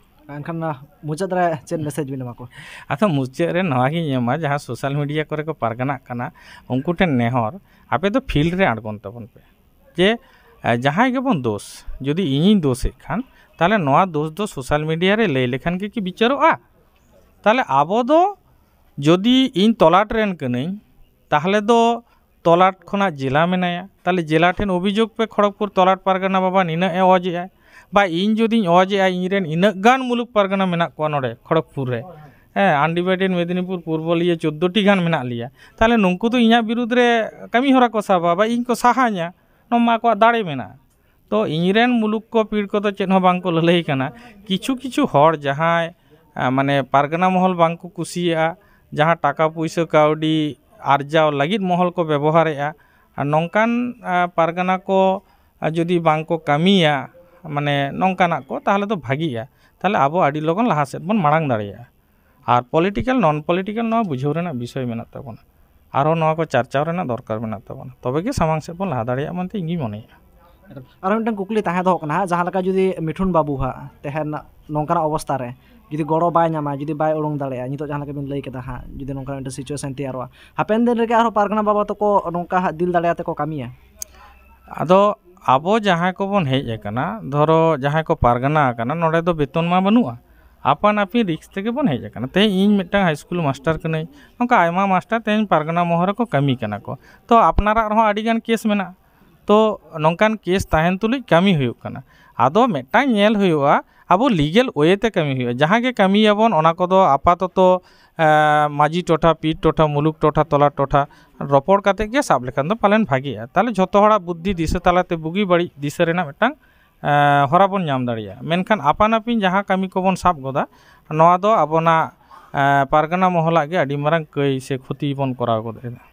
ᱮᱱᱠᱷᱟᱱ, ᱟ, ᱢᱩᱪᱟᱹᱫ ᱨᱮ ᱪᱮᱫ ᱢᱮᱥᱮᱡᱽ ᱵᱤᱱ ᱮᱢᱟ ᱠᱚᱣᱟ? ᱟᱫᱚ ᱢᱩᱪᱟᱹᱫ ᱨᱮ ᱱᱚᱣᱟ ᱜᱤᱧ ᱮᱢᱟ, ᱡᱟᱦᱟᱸ ᱥᱳᱥᱟᱞ ᱢᱤᱰᱤᱭᱟ ᱠᱚᱨᱮ ᱠᱚ ᱯᱟᱨᱜᱟᱱᱟᱜ ᱠᱟᱱᱟ, ᱩᱱᱠᱩ ᱴᱷᱮᱱ ᱱᱮᱦᱚᱨ, ᱟᱯᱮ ᱫᱚ ᱯᱷᱤᱞᱰ ᱨᱮ ᱟᱬᱜᱚᱱ ᱛᱟᱵᱚᱱ ᱯᱮ᱾ ᱡᱮ, ᱮ, ᱡᱟᱦᱟᱸᱭ ᱜᱮᱵᱚᱱ ᱫᱳᱥ, ᱡᱩᱫᱤ ᱤᱧᱤᱧ ᱫᱳᱥᱮᱫ ᱠᱷᱟᱱ, ᱛᱟᱦᱚᱞᱮ ᱱᱚᱣᱟ ᱫᱳᱥ ᱫᱚ ᱥᱳᱥᱟᱞ ᱢᱤᱰᱤᱭᱟ ᱨᱮ ᱞᱟᱹᱭ ᱞᱮᱠᱷᱟᱱ ᱜᱮ ᱠᱤ ᱵᱤᱪᱟᱹᱨᱚᱜᱼᱟ? ᱛᱟᱦᱚᱞᱮ ᱟᱵᱚ ᱫᱚ, ᱡᱩᱫᱤ ᱤᱧ ᱛᱚᱞᱟᱴ ᱨᱮᱱ ᱠᱟᱹᱱᱟᱹᱧ, ᱛᱟᱦᱚᱞᱮ ᱫᱚ ᱛᱚᱞᱟᱴ ᱠᱷᱚᱱᱟᱜ ᱡᱮᱞᱟ ᱢᱮᱱᱟᱭᱟ, ᱛᱟᱦᱚᱞᱮ ᱡᱮᱞᱟ ᱴᱷᱮᱱ ᱚᱵᱷᱤᱡᱳᱜᱽ ᱯᱮ, ᱠᱷᱚᱲᱚᱜᱽᱯᱩᱨ ᱛᱚᱞᱟᱴ ᱯᱟᱨᱜᱟᱱᱟ ᱵᱟᱵᱟ ᱱᱤᱱᱟᱹᱜ ᱮ ᱚᱡᱮᱜᱼᱟ, ᱵᱟ ᱤᱧ ᱡᱩᱫᱤᱧ ᱚᱡᱮᱜᱼᱟ, ᱤᱧ ᱨᱮᱱ ᱤᱱᱟᱹᱜ ᱜᱟᱱ ᱢᱩᱞᱩᱠ ᱯᱟᱨᱜᱟᱱᱟ ᱢᱮᱱᱟᱜ ᱠᱚᱣᱟ ᱱᱚᱰᱮ ᱠᱷᱚᱲᱚᱜᱽᱯᱩᱨ ᱨᱮ, ᱦᱮᱸ, ᱟᱱᱰᱤᱵᱷᱟᱭᱰᱮᱰ ᱢᱮᱫᱤᱱᱤᱯᱩᱨ ᱯᱩᱨᱵᱚ ᱞᱤᱭᱟᱹ ᱪᱳᱫᱽᱫᱳ ᱴᱤ ᱜᱟᱱ ᱢᱮᱱᱟᱜ ᱞᱮᱭᱟ, ᱛᱟᱦᱚᱞᱮ ᱱᱩᱠᱩ ᱫᱚ ᱤᱧᱟᱹᱜ ᱵᱤᱨᱩᱫᱽ ᱨᱮ ᱠᱟᱹᱢᱤ ᱦᱚᱨᱟ ᱠᱚ ᱥᱟᱵᱟ ᱵᱟ ᱤᱧ ᱠᱚ ᱥᱟᱦᱟᱧᱟ, ᱱᱚᱣᱟ ᱢᱟ ᱟᱠᱚᱣᱟᱜ ᱫᱟᱲᱮ ᱢᱮᱱᱟᱜᱼᱟ᱾ ᱛᱚ ᱤᱧ ᱨᱮᱱ ᱢᱩᱞᱩᱠ ᱠᱚ ᱯᱤᱲ ᱠᱚᱫᱚ ᱪᱮᱫ ᱦᱚᱸ ᱵᱟᱝ ᱠᱚ ᱞᱟᱹᱞᱟᱹᱭ ᱠᱟᱱᱟ᱾ ᱠᱤᱪᱷᱩ ᱠᱤᱪᱷᱩ ᱦᱚᱲ ᱡᱟᱦᱟᱸᱭ, ᱟ, ᱢᱟᱱᱮ ᱯᱟᱨᱜᱟᱱᱟ ᱢᱚᱦᱚᱞ ᱵᱟᱝ ᱠᱚ ᱠᱩᱥᱤᱭᱟᱜᱼᱟ, ᱡᱟᱦᱟᱸ ᱴᱟᱠᱟ ᱯᱩᱭᱥᱟᱹ ᱠᱟᱹᱣᱰᱤ ᱟᱨᱡᱟᱣ ᱞᱟᱹᱜᱤᱫ ᱢᱚᱦᱚᱞ ᱠᱚ ᱵᱮᱵᱚᱦᱟᱨᱮᱜᱼᱟ, ᱟᱨ ᱱᱚᱝᱠᱟᱱ, ᱟ, ᱯᱟᱨᱜᱟᱱᱟ ᱠᱚ, ᱟ, ᱡᱩᱫᱤ ᱵᱟᱝ ᱠᱚ ᱠᱟᱹᱢᱤᱭᱟ, ᱢᱟᱱᱮ ᱱᱚᱝᱠᱟᱱᱟᱜ ᱠᱚ, ᱛᱟᱦᱚᱞᱮ ᱫᱚ ᱵᱷᱟᱹᱜᱤᱜᱼᱟ᱾ ᱛᱟᱦᱚᱞᱮ ᱟᱵᱚ ᱟᱹᱰᱤ ᱞᱚᱜᱚᱱ ᱞᱟᱦᱟ ᱥᱮᱫ ᱵᱚᱱ ᱢᱟᱲᱟᱝ ᱫᱟᱲᱮᱭᱟᱜᱼᱟ᱾ ᱟᱨ ᱯᱚᱞᱤᱴᱤᱠᱮᱞ, ᱱᱚᱱ ᱯᱚᱞᱤᱴᱤᱠᱮᱞ, ᱱᱚᱣᱟ ᱵᱩᱡᱷᱟᱹᱣ ᱨᱮᱱᱟᱜ ᱵᱤᱥᱚᱭ ᱢᱮᱱᱟᱜ ᱛᱟᱵᱚᱱᱟ᱾ ᱟᱨᱦᱚᱸ ᱱᱚᱣᱟ ᱠᱚ ᱪᱟᱨᱪᱟᱣ ᱨᱮᱱᱟᱜ ᱫᱚᱨᱠᱟᱨ ᱢᱮᱱᱟᱜ ᱛᱟᱵᱚᱱᱟ, ᱛᱚᱵᱮ ᱜᱮ ᱥᱟᱢᱟᱝ ᱥᱮᱫ ᱵᱚᱱ ᱞᱟᱦᱟ ᱫᱟᱲᱮᱭᱟᱜᱼᱟ ᱢᱮᱱᱛᱮ ᱤᱧ ᱜᱤᱧ ᱢᱚᱱᱮᱭᱟ᱾ ᱟᱨ ᱢᱤᱫᱴᱟᱝ ᱠᱩᱠᱞᱤ ᱛᱟᱦᱮᱸ ᱫᱚᱦᱚᱜ ᱠᱟᱱᱟ ᱦᱟᱸᱜ, ᱡᱟᱦᱟᱸ ᱞᱮᱠᱟ ᱡᱩᱫᱤ ᱢᱤᱴᱷᱩᱱ ᱵᱟᱹᱵᱩ ᱦᱟᱸᱜ ᱛᱟᱦᱮᱱ ᱱᱚᱝᱠᱟᱱᱟᱜ ᱚᱵᱚᱥᱛᱟ ᱨᱮ ᱡᱩᱫᱤ ᱜᱚᱲᱚ ᱵᱟᱭ ᱧᱟᱢᱟ, ᱡᱩᱫᱤ ᱵᱟᱭ ᱩᱰᱩᱝ ᱫᱟᱲᱮᱭᱟᱜᱼᱟ, ᱱᱤᱛᱚᱜ ᱡᱟᱦᱟᱸ ᱞᱮᱠᱟ ᱵᱤᱱ ᱞᱟᱹᱭ ᱠᱮᱫᱟ ᱦᱟᱸᱜ, ᱡᱩᱫᱤ ᱱᱚᱝᱠᱟᱱᱟᱜ ᱢᱤᱫᱴᱟᱝ ᱥᱤᱪᱩᱭᱮᱥᱚᱱ ᱛᱮᱭᱟᱨᱚᱜᱼᱟ, ᱦᱟᱯᱮᱱ ᱫᱤᱱ ᱨᱮᱜᱮ ᱟᱨᱦᱚᱸ ᱯᱟᱨᱜᱟᱱᱟ ᱵᱟᱵᱟ ᱛᱟᱠᱚ ᱱᱚᱝᱠᱟ ᱦᱟᱸᱜ ᱫᱤᱞ ᱫᱟᱲᱮ ᱟᱛᱮ ᱠᱚ ᱠᱟᱹᱢᱤᱭᱟ? ᱟᱫᱚ ᱟᱵᱚ ᱡᱟᱦᱟᱸᱭ ᱠᱚᱵᱚᱱ ᱦᱮᱡ ᱟᱠᱟᱱᱟ, ᱫᱷᱚᱨᱚ ᱡᱟᱦᱟᱸᱭ ᱠᱚ ᱯᱟᱨᱜᱟᱱᱟ ᱟᱠᱟᱱᱟ, ᱱᱚᱰᱮ ᱫᱚ ᱵᱮᱛᱚᱱ ᱢᱟ ᱵᱟᱹᱱᱩᱜᱼᱟ, ᱟᱯᱟᱱ ᱟᱹᱯᱤᱱ ᱨᱤᱠᱥ ᱛᱮᱜᱮ ᱵᱚᱱ ᱦᱮᱡ ᱟᱠᱟᱱᱟ᱾ ᱛᱮᱦᱮᱧ ᱤᱧ ᱢᱤᱫᱴᱟᱝ ᱦᱟᱭ ᱥᱠᱩᱞ ᱢᱟᱥᱴᱟᱨ ᱠᱟᱹᱱᱟᱹᱧ, ᱱᱚᱝᱠᱟ ᱟᱭᱢᱟ ᱢᱟᱥᱴᱟᱨ ᱛᱮᱦᱮᱧ ᱯᱟᱨᱜᱟᱱᱟ ᱢᱚᱦᱚᱞ ᱨᱮᱠᱚ ᱠᱟᱹᱢᱤ ᱠᱟᱱᱟ ᱠᱚ᱾ ᱛᱚ ᱟᱯᱱᱟᱨᱟᱜ ᱨᱮᱦᱚᱸ ᱟᱹᱰᱤᱜᱟᱱ ᱠᱮᱥ ᱢᱮᱱᱟᱜᱼᱟ᱾ ᱛᱚ ᱱᱚᱝᱠᱟᱱ ᱠᱮᱥ ᱛᱟᱦᱮᱱ ᱛᱩᱞᱩᱡ ᱠᱟᱹᱢᱤ ᱦᱩᱭᱩᱜ ᱠᱟᱱᱟ᱾ ᱟᱫᱚ ᱢᱤᱫᱴᱟᱝ ᱧᱮᱞ ᱦᱩᱭᱩᱜᱼᱟ, ᱟᱵᱚ ᱞᱤᱜᱮᱞ ᱳᱭᱮ ᱛᱮ ᱠᱟᱹᱢᱤ ᱦᱩᱭᱩᱜᱼᱟ᱾ ᱡᱟᱦᱟᱸ ᱜᱮ ᱠᱟᱹᱢᱤᱭᱟᱵᱚᱱ, ᱚᱱᱟ ᱠᱚᱫᱚ ᱟᱯᱟᱛᱚᱛᱚ ᱮᱸ, ᱢᱟᱹᱡᱷᱤ ᱴᱚᱴᱷᱟ, ᱯᱤᱲ ᱴᱚᱴᱷᱟ, ᱢᱩᱞᱩᱠ ᱴᱚᱴᱷᱟ, ᱛᱚᱞᱟ ᱴᱚᱴᱷᱟ ᱨᱚᱯᱚᱲ ᱠᱟᱛᱮ ᱜᱮ ᱥᱟᱵ ᱞᱮᱠᱷᱟᱱ ᱫᱚ ᱯᱟᱞᱮᱱ ᱵᱷᱟᱜᱮᱜᱼᱟ᱾ ᱛᱟᱦᱚᱞᱮ ᱡᱷᱚᱛᱚ ᱦᱚᱲᱟᱜ ᱵᱩᱫᱽᱫᱷᱤ ᱫᱤᱥᱟᱹ ᱛᱟᱞᱟᱛᱮ ᱵᱩᱜᱤ ᱵᱟᱹᱲᱤᱡ ᱫᱤᱥᱟᱹ ᱨᱮᱱᱟᱜ ᱢᱤᱫᱴᱟᱝ ᱮᱸ, ᱦᱚᱨᱟ ᱵᱚᱱ ᱧᱟᱢ ᱫᱟᱲᱮᱭᱟᱜᱼᱟ᱾ ᱢᱮᱱᱠᱷᱟᱱ ᱟᱯᱟᱱ ᱟᱹᱯᱤᱱ ᱡᱟᱦᱟᱸ ᱠᱟᱹᱢᱤ ᱠᱚᱵᱚᱱ ᱥᱟᱵ ᱜᱚᱫᱟ, ᱱᱚᱣᱟ ᱫᱚ ᱟᱵᱚᱱᱟᱜ ᱮᱸ, ᱯᱟᱨᱜᱟᱱᱟ ᱢᱚᱦᱚᱞᱟᱜ ᱜᱮ ᱟᱹᱰᱤ ᱢᱟᱨᱟᱝ ᱠᱟᱹᱭ ᱥᱮ ᱠᱷᱚᱛᱤ ᱵᱚᱱ ᱠᱚᱨᱟᱣ ᱜᱚᱫ ᱮᱫᱟ᱾